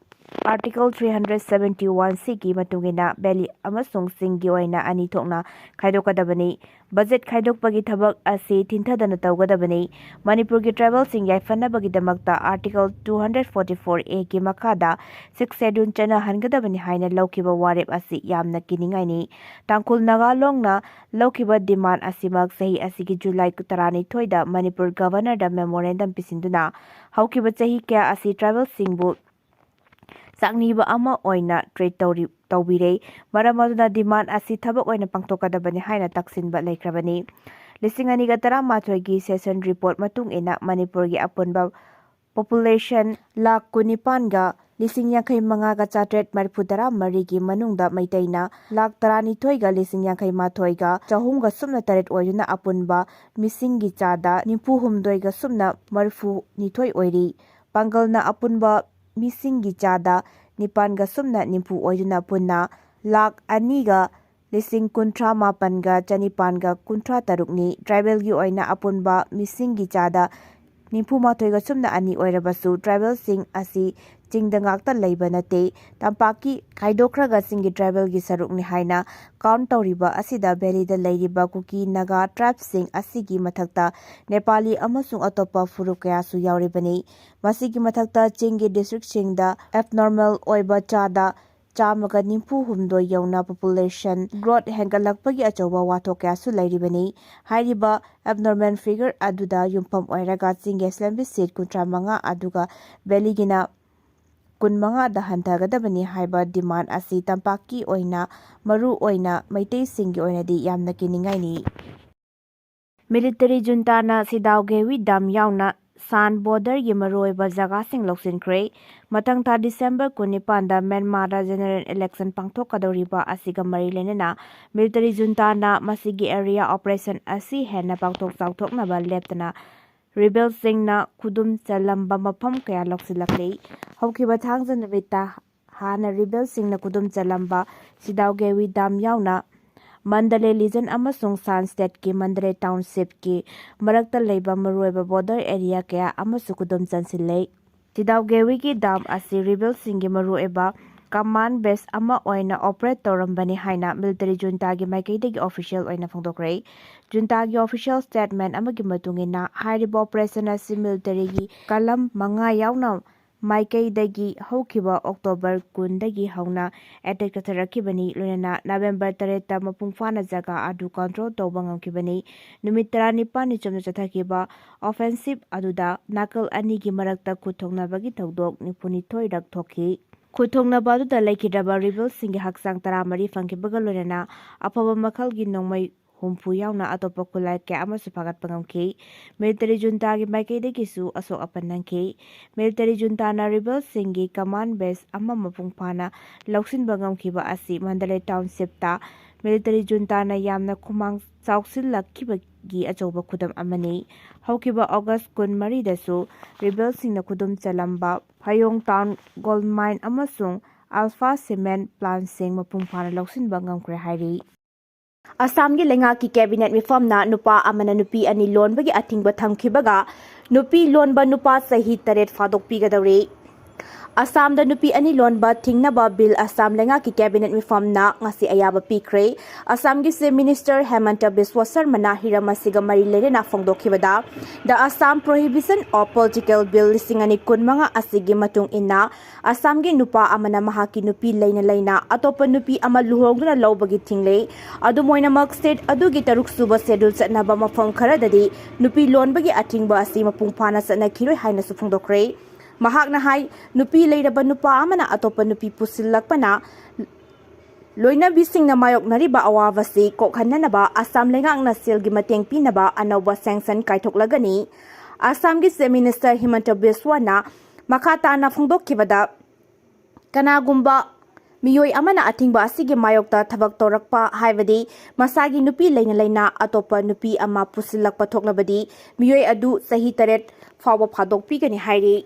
Article three hundred seventy one Cꯒꯤ ꯃꯇꯨꯡ ꯏꯟꯅ valley ꯑꯃꯁꯨꯡ ꯆꯤꯡꯒꯤ ꯑꯣꯏꯅ ꯑꯅꯤ ꯊꯣꯛꯅ ꯈꯥꯏꯗꯣꯛꯀꯗꯕꯅꯤ꯫ Budget ꯈꯥꯏꯗꯣꯛꯄꯒꯤ ꯊꯕꯛ ꯑꯁꯤ ꯊꯤꯟꯊꯗꯅ ꯇꯧꯒꯗꯕꯅꯤ꯫ ꯃꯅꯤꯄꯨꯔꯒꯤ tribalꯁꯤꯡ ꯌꯥꯏꯐꯅꯕꯒꯤꯗꯃꯛꯇ Article two hundred forty four Aꯒꯤ ꯃꯈꯥꯗ Sixth Schedule ꯆꯠꯅꯍꯟꯒꯗꯕꯅꯤ ꯍꯥꯏꯅ ꯂꯧꯈꯤꯕ ꯋꯥꯔꯦꯞ ꯑꯁꯤ ꯌꯥꯝꯅ ꯀꯤꯅꯤꯡꯉꯥꯏꯅꯤ꯫ ꯇꯥꯡꯈꯨꯜ ꯅꯥꯒꯥ ꯂꯣꯡꯅ ꯂꯧꯈꯤꯕ demand ꯑꯁꯤꯃꯛ ꯆꯍꯤ ꯑꯁꯤꯒꯤ July ꯇꯔꯥꯅꯤꯊꯣꯏꯗ ꯃꯅꯤꯄꯨꯔ Governorꯗ memorandum ꯄꯤꯁꯤꯟꯗꯨꯅ ꯍꯧꯈꯤꯕ ꯆꯍꯤ ꯀꯌꯥ ꯑꯁꯤ tribalꯁꯤꯡꯕꯨ ꯆꯥꯛꯅꯤꯕ ꯑꯃ ꯑꯣꯏꯅ treat ꯇꯧꯔꯤ-, ꯇꯧꯕꯤꯔꯦ꯫ ꯃꯔꯝ ꯑꯗꯨꯅ demand ꯑꯁꯤ ꯊꯕꯛ ꯑꯣꯏꯅ ꯄꯥꯡꯊꯣꯛꯀꯗꯕꯅꯤ ꯍꯥꯏꯅ ꯇꯛꯁꯤꯟꯕ ꯂꯩꯈ꯭ꯔꯕꯅꯤ꯫ ꯂꯤꯁꯤꯡ ꯑꯅꯤꯒ ꯇꯔꯥꯃꯥꯊꯣꯏꯒꯤ census report ꯃꯇꯨꯡ ꯏꯟꯅ ꯃꯅꯤꯄꯨꯔꯒꯤ ꯑꯄꯨꯟꯕ population ꯂꯥꯈ ꯀꯨꯟꯅꯤꯄꯥꯟꯒ ꯂꯤꯁꯤꯡ ꯌꯥꯡꯈꯩ ꯃꯉꯥꯒ ꯆꯥꯇ꯭ꯔꯦꯠ ꯃꯔꯤꯐꯨ ꯇꯔꯥ ꯃꯔꯤꯒꯤ ꯃꯅꯨꯡꯗ ꯃꯩꯇꯩꯅ ꯂꯥꯈ ꯇꯔꯥꯅꯤꯊꯣꯏꯒ ꯂꯤꯁꯤꯡ ꯌꯥꯡꯈꯩ ꯃꯥꯊꯣꯏꯒ ꯆꯍꯨꯝꯒ ꯁꯨꯞꯅ ꯇꯔꯦꯠ ꯑꯣꯏꯗꯨꯅ ꯑꯄꯨꯟꯕ ꯃꯤꯁꯤꯡꯒꯤ ꯆꯥꯗ ꯅꯤꯐꯨ ꯍꯨꯝꯗꯣꯏꯒ ꯁꯨꯞꯅ ꯃꯔꯤꯐꯨ ꯅꯤꯊꯣꯏ ꯑꯣꯏꯔꯤ꯫ ꯄꯥꯡꯒꯜꯅ ꯑꯄꯨꯟꯕ ꯃꯤꯁꯤꯡꯒꯤ ꯆꯥꯗ ꯅꯤꯄꯥꯟꯒ ꯁꯨꯞꯅ ꯅꯤꯐꯨ ꯑꯣꯏꯗꯨꯅ ꯄꯨꯟꯅ ꯂꯥꯈ ꯑꯅꯤꯒ ꯂꯤꯁꯤꯡ ꯀꯨꯟꯊ꯭ꯔꯥ ꯃꯥꯄꯟꯒ ꯆꯅꯤꯄꯥꯟꯒ ꯀꯨꯟꯊ꯭ꯔꯥ ꯇꯔꯨꯛꯅꯤ꯫ Tribalꯒꯤ ꯑꯣꯏꯅ ꯑꯄꯨꯟꯕ ꯃꯤꯁꯤꯡꯒꯤ ꯆꯥꯗ ꯅꯤꯐꯨ ꯃꯥꯊꯣꯏꯒ ꯁꯨꯞꯅ ꯑꯅꯤ ꯑꯣꯏꯔꯕꯁꯨ, tribalꯁꯤꯡ ꯑꯁꯤ ꯆꯤꯡꯗ ꯉꯥꯛꯇ ꯂꯩꯕ ꯅꯠꯇꯦ꯫ ꯇꯝꯄꯥꯛꯀꯤ ꯈꯥꯏꯗꯣꯛꯈ꯭ꯔꯒ ꯆꯤꯡꯒꯤ tribalꯒꯤ ꯁꯔꯨꯛꯅꯤ ꯍꯥꯏꯅ count ꯇꯧꯔꯤꯕ ꯑꯁꯤꯗ valleyꯗ ꯂꯩꯔꯤꯕ ꯀꯨꯀꯤ, ꯅꯥꯒꯥ tribeꯁꯤꯡ ꯑꯁꯤꯒꯤ ꯃꯊꯛꯇ ꯅꯦꯄꯥꯂꯤ ꯑꯃꯁꯨꯡ ꯑꯇꯣꯞꯄ ꯐꯨꯔꯨꯞ ꯀꯌꯥꯁꯨ ꯌꯥꯎꯔꯤꯕꯅꯤ꯫ ꯃꯁꯤꯒꯤ ꯃꯊꯛꯇ ꯆꯤꯡꯒꯤ districtꯁꯤꯡꯗ abnormal ꯑꯣꯏꯕ ꯆꯥꯗ ꯆꯥꯝꯃꯒ ꯅꯤꯐꯨ ꯍꯨꯝꯗꯣꯏ ꯌꯧꯅ population growth ꯍꯦꯟꯒꯠꯂꯛꯄꯒꯤ ꯑꯆꯧꯕ ꯋꯥꯊꯣꯛ ꯀꯌꯥꯁꯨ ꯂꯩꯔꯤꯕꯅꯤ꯫ ꯍꯥꯏꯔꯤꯕ abnormal figure ꯑꯗꯨꯗ ꯌꯨꯝꯐꯝ ꯑꯣꯏꯔꯒ ꯆꯤꯡꯒꯤ assembly seat ꯀꯨꯟꯊ꯭ꯔꯥ ꯃꯉꯥ ꯑꯗꯨꯒ valleyꯒꯤꯅ ꯀꯨꯟꯃꯉꯥꯗ ꯍꯟꯊꯒꯗꯕꯅꯤ ꯍꯥꯏꯕ demand ꯑꯁꯤ ꯇꯝꯄꯥꯛꯀꯤ ꯑꯣꯏꯅ, ꯃꯔꯨ ꯑꯣꯏꯅ ꯃꯩꯇꯩꯁꯤꯡꯒꯤ ꯑꯣꯏꯅꯗꯤ ꯌꯥꯝꯅ ꯀꯤꯅꯤꯡꯉꯥꯏꯅꯤ꯫ Military juntaꯅ ꯁꯤꯗꯥꯎꯒꯦꯋꯤ dam ꯌꯥꯎꯅ ꯁꯥꯟ borderꯒꯤ ꯃꯔꯨꯑꯣꯏꯕ ꯖꯒꯥꯁꯤꯡ ꯂꯧꯁꯤꯟꯈ꯭ꯔꯦ꯫ ꯃꯊꯪ ꯊꯥ December ꯀꯨꯟꯅꯤꯄꯥꯟꯗ ꯃ꯭ꯌꯥꯟꯃꯥꯔꯗ general election ꯄꯥꯡꯊꯣꯛꯀꯗꯧꯔꯤꯕ ꯑꯁꯤꯒ ꯃꯔꯤ ꯂꯩꯅꯅ military juntaꯅ ꯃꯁꯤꯒꯤ area operation ꯑꯁꯤ ꯍꯦꯟꯅ ꯄꯥꯛꯊꯣꯛ ꯆꯥꯎꯊꯣꯛꯅꯕ ꯂꯦꯞꯇꯅ rebelꯁꯤꯡꯅ ꯈꯨꯗꯨꯝ ꯆꯜꯂꯝꯕ ꯃꯐꯝ ꯀꯌꯥ ꯂꯧꯁꯤꯜꯂꯛꯂꯤ꯫ ꯍꯧꯈꯤꯕ ꯊꯥꯡꯖ ꯅꯨꯃꯤꯠꯇ ꯍꯥꯟꯅ rebelꯁꯤꯡꯅ ꯈꯨꯗꯨꯝ ꯆꯜꯂꯝꯕ ꯁꯤꯗꯥꯎꯒꯦꯋꯤ dam ꯌꯥꯎꯅ ꯃꯟꯗꯂꯦ region ꯑꯃꯁꯨꯡ ꯁꯥꯟ stateꯀꯤ ꯃꯟꯗꯂꯦ townshipꯀꯤ ꯃꯔꯛꯇ ꯂꯩꯕ ꯃꯔꯨꯑꯣꯏꯕ border area ꯀꯌꯥ ꯑꯃꯁꯨ ꯈꯨꯗꯨꯝ ꯆꯟꯁꯤꯜꯂꯦ꯫ ꯁꯤꯗꯥꯎꯒꯦꯋꯤꯒꯤ dam ꯑꯁꯤ rebelꯁꯤꯡꯒꯤ ꯃꯔꯨꯑꯣꯏꯕ command base ꯑꯃ ꯑꯣꯏꯅ operate ꯇꯧꯔꯝꯕꯅꯤ ꯍꯥꯏꯅ military juntaꯒꯤ ꯃꯥꯏꯀꯩꯗꯒꯤ official ꯑꯣꯏꯅ ꯐꯣꯡꯗꯣꯛꯈ꯭ꯔꯦ꯫ Juntaꯒꯤ official statement ꯑꯃꯒꯤ ꯃꯇꯨꯡ ꯏꯟꯅ, ꯍꯥꯏꯔꯤꯕ operation ꯑꯁꯤ militaryꯒꯤ ꯀꯂꯝ ꯃꯉꯥ ꯌꯥꯎꯅ ꯃꯥꯏꯀꯩꯗꯒꯤ ꯍꯧꯈꯤꯕ October ꯀꯨꯟꯗꯒꯤ ꯍꯧꯅ attack ꯆꯠꯊꯔꯛꯈꯤꯕꯅꯤ, ꯂꯣꯏꯅꯅ November ꯇꯔꯦꯠꯇ ꯃꯄꯨꯡ ꯐꯥꯅ ꯖꯒꯥ ꯑꯗꯨ control ꯇꯧꯕ ꯉꯝꯈꯤꯕꯅꯤ꯫ ꯅꯨꯃꯤꯠ ꯇꯔꯥꯅꯤꯄꯥꯜꯅꯤ ꯆꯨꯞꯅ ꯆꯠꯊꯈꯤꯕ offensive ꯑꯗꯨꯗ ꯅꯥꯀꯜ ꯑꯅꯤꯒꯤ ꯃꯔꯛꯇ ꯈꯨꯠ ꯊꯣꯛꯅꯕꯒꯤ ꯊꯧꯗꯣꯛ ꯅꯤꯐꯨꯅꯤꯊꯣꯏꯔꯛ ꯊꯣꯛꯈꯤ꯫ ꯈꯨꯠ ꯊꯣꯛꯅꯕ ꯑꯗꯨꯗ ꯂꯩꯈꯤꯗ꯭ꯔꯕ rebelꯁꯤꯡꯒꯤ ꯍꯛꯆꯥꯡ ꯇꯔꯥꯃꯔꯤ ꯐꯪꯈꯤꯕꯒ ꯂꯣꯏꯅꯅ ꯑꯐꯕ ꯃꯈꯜꯒꯤ ꯅꯣꯡꯃꯩ ꯍꯨꯝꯐꯨ ꯌꯥꯎꯅ ꯑꯇꯣꯞꯄ ꯈꯨꯠꯂꯥꯏ ꯀꯌꯥ ꯑꯃꯁꯨ ꯐꯥꯒꯠꯄ ꯉꯝꯈꯤ꯫ Military juntaꯒꯤ ꯃꯥꯏꯀꯩꯗꯒꯤꯁꯨ ꯑꯁꯣꯛ ꯑꯄꯟ ꯅꯪꯈꯤ꯫ Military juntaꯅ rebelꯁꯤꯡꯒꯤ command base ꯑꯃ ꯃꯄꯨꯡ ꯐꯥꯅ ꯂꯧꯁꯤꯟꯕ ꯉꯝꯈꯤꯕ ꯑꯁꯤ ꯃꯟꯗꯂꯦ townshipꯇ military juntaꯅ ꯌꯥꯝꯅ ꯈꯨꯃꯥꯡ ꯆꯥꯎꯁꯤꯜꯂꯛꯈꯤꯕꯒꯤ ꯑꯆꯧꯕ ꯈꯨꯗꯝ ꯑꯃꯅꯤ꯫ ꯍꯧꯈꯤꯕ August ꯀꯨꯟꯃꯔꯤꯗꯁꯨ rebelꯁꯤꯡꯅ ꯈꯨꯗꯨꯝ ꯆꯜꯂꯝꯕ ꯐꯌꯣꯡ town gold mine ꯑꯃꯁꯨꯡ Alpha cement plantꯁꯤꯡ ꯃꯄꯨꯡ ꯐꯥꯅ ꯂꯧꯁꯤꯟꯕ ꯉꯝꯈ꯭ꯔꯦ ꯍꯥꯏꯔꯤ꯫ ꯑꯁꯥꯝꯒꯤ ꯂꯩꯉꯥꯛꯀꯤ cabinet ꯃꯤꯐꯝꯅ ꯅꯨꯄꯥ ꯑꯃꯅ ꯅꯨꯄꯤ ꯑꯅꯤ ꯂꯣꯟꯕꯒꯤ ꯑꯊꯤꯡꯕ ꯊꯝꯈꯤꯕꯒ ꯅꯨꯄꯤ ꯂꯣꯟꯕ ꯅꯨꯄꯥ ꯆꯍꯤ ꯇꯔꯦꯠ ꯐꯥꯗꯣꯛꯄꯤꯒꯗꯧꯔꯦ꯫ ꯑꯁꯥꯝꯗ ꯅꯨꯄꯤ ꯑꯅꯤ ꯂꯣꯟꯕ ꯊꯤꯡꯅꯕ ꯕꯤꯜ ꯑꯁꯥꯝ ꯂꯩꯉꯥꯛꯀꯤ ꯀꯦꯕꯤꯅꯦꯠ ꯃꯤꯐꯝꯅ ꯉꯁꯤ ꯑꯌꯥꯕ ꯄꯤꯈ꯭ꯔꯦ꯫ ꯑꯁꯥꯝꯒꯤ ꯆꯤꯐ ꯃꯤꯅꯤꯁꯇꯔ ꯍꯦꯃꯟꯇ ꯕꯤꯁ꯭ꯋ ꯁꯔꯃꯅ ꯍꯤꯔꯝ ꯑꯁꯤꯒ ꯃꯔꯤ ꯂꯩꯅꯅ ꯐꯣꯡꯗꯣꯛꯈꯤꯕꯗ, The Assam Prohibition of Political Bill ꯂꯤꯁꯤꯡ ꯑꯅꯤ ꯀꯨꯟꯃꯉꯥ ꯑꯁꯤꯒꯤ ꯃꯇꯨꯡ ꯏꯟꯅ, ꯑꯁꯥꯝꯒꯤ ꯅꯨꯄꯥ ꯑꯃꯅ ꯃꯍꯥꯛꯀꯤ ꯅꯨꯄꯤ ꯂꯩꯅ ꯂꯩꯅ ꯑꯇꯣꯞꯄ ꯅꯨꯄꯤ ꯑꯃ ꯂꯨꯍꯣꯡꯗꯨꯅ ꯂꯧꯕꯒꯤ ꯊꯤꯡꯂꯦ꯫ ꯑꯗꯨꯝ ꯑꯣꯏꯅꯃꯛ, ꯁ꯭ꯇꯦꯠ ꯑꯗꯨꯒꯤ ꯇꯔꯨꯛ ꯁꯨꯕ ꯁꯦꯗꯨꯜ ꯆꯠꯅꯕ ꯃꯐꯝ ꯈꯔꯗꯗꯤ ꯅꯨꯄꯤ ꯂꯣꯟꯕꯒꯤ ꯑꯊꯤꯡꯕ ꯑꯁꯤ ꯃꯄꯨꯡ ꯐꯥꯅ ꯆꯠꯅꯈꯤꯔꯣꯏ ꯍꯥꯏꯅꯁꯨ ꯐꯣꯡꯗꯣꯛꯈ꯭ꯔꯦ꯫ ꯃꯍꯥꯛꯅ ꯍꯥꯏ, ꯅꯨꯄꯤ ꯂꯩꯔꯕ ꯅꯨꯄꯥ ꯑꯃꯅ ꯑꯇꯣꯞꯄ ꯅꯨꯄꯤ ꯄꯨꯁꯤꯜꯂꯛꯄꯅ ꯂꯣꯏꯅꯕꯤꯁꯤꯡꯅ ꯃꯥꯌꯣꯛꯅꯔꯤꯕ ꯑꯋꯥꯕꯁꯤ ꯀꯣꯛꯍꯟꯅꯅꯕ ꯑꯁꯥꯝ ꯂꯩꯉꯥꯛꯅ ꯁꯦꯜꯒꯤ ꯃꯇꯦꯡ ꯄꯤꯅꯕ ꯑꯅꯧꯕ ꯁꯦꯡꯁꯟ ꯀꯥꯏꯊꯣꯛꯂꯒꯅꯤ꯫ ꯑꯁꯥꯝꯒꯤ ꯆꯤꯐ ꯃꯤꯅꯤꯁꯇꯔ ꯍꯤꯃꯟꯇ ꯕꯤꯁ꯭ꯋꯅ ꯃꯈꯥ ꯇꯥꯅ ꯐꯣꯡꯗꯣꯛꯈꯤꯕꯗ, ꯀꯅꯥꯒꯨꯝꯕ ꯃꯤꯑꯣꯏ ꯑꯃꯅ ꯑꯊꯤꯡꯕ ꯑꯁꯤꯒꯤ ꯃꯥꯌꯣꯛꯇ ꯊꯕꯛ ꯇꯧꯔꯛꯄ, ꯍꯥꯏꯕꯗꯤ ꯃꯁꯥꯒꯤ ꯅꯨꯄꯤ ꯂꯩꯅ ꯂꯩꯅ ꯑꯇꯣꯞꯄ ꯅꯨꯄꯤ ꯑꯃ ꯄꯨꯁꯤꯜꯂꯛꯄ ꯊꯣꯛꯂꯕꯗꯤ, ꯃꯤꯑꯣꯏ ꯑꯗꯨ ꯆꯍꯤ ꯇꯔꯦꯠ ꯐꯥꯎꯕ ꯐꯥꯗꯣꯛꯄꯤꯒꯅꯤ ꯍꯥꯏꯔꯤ꯫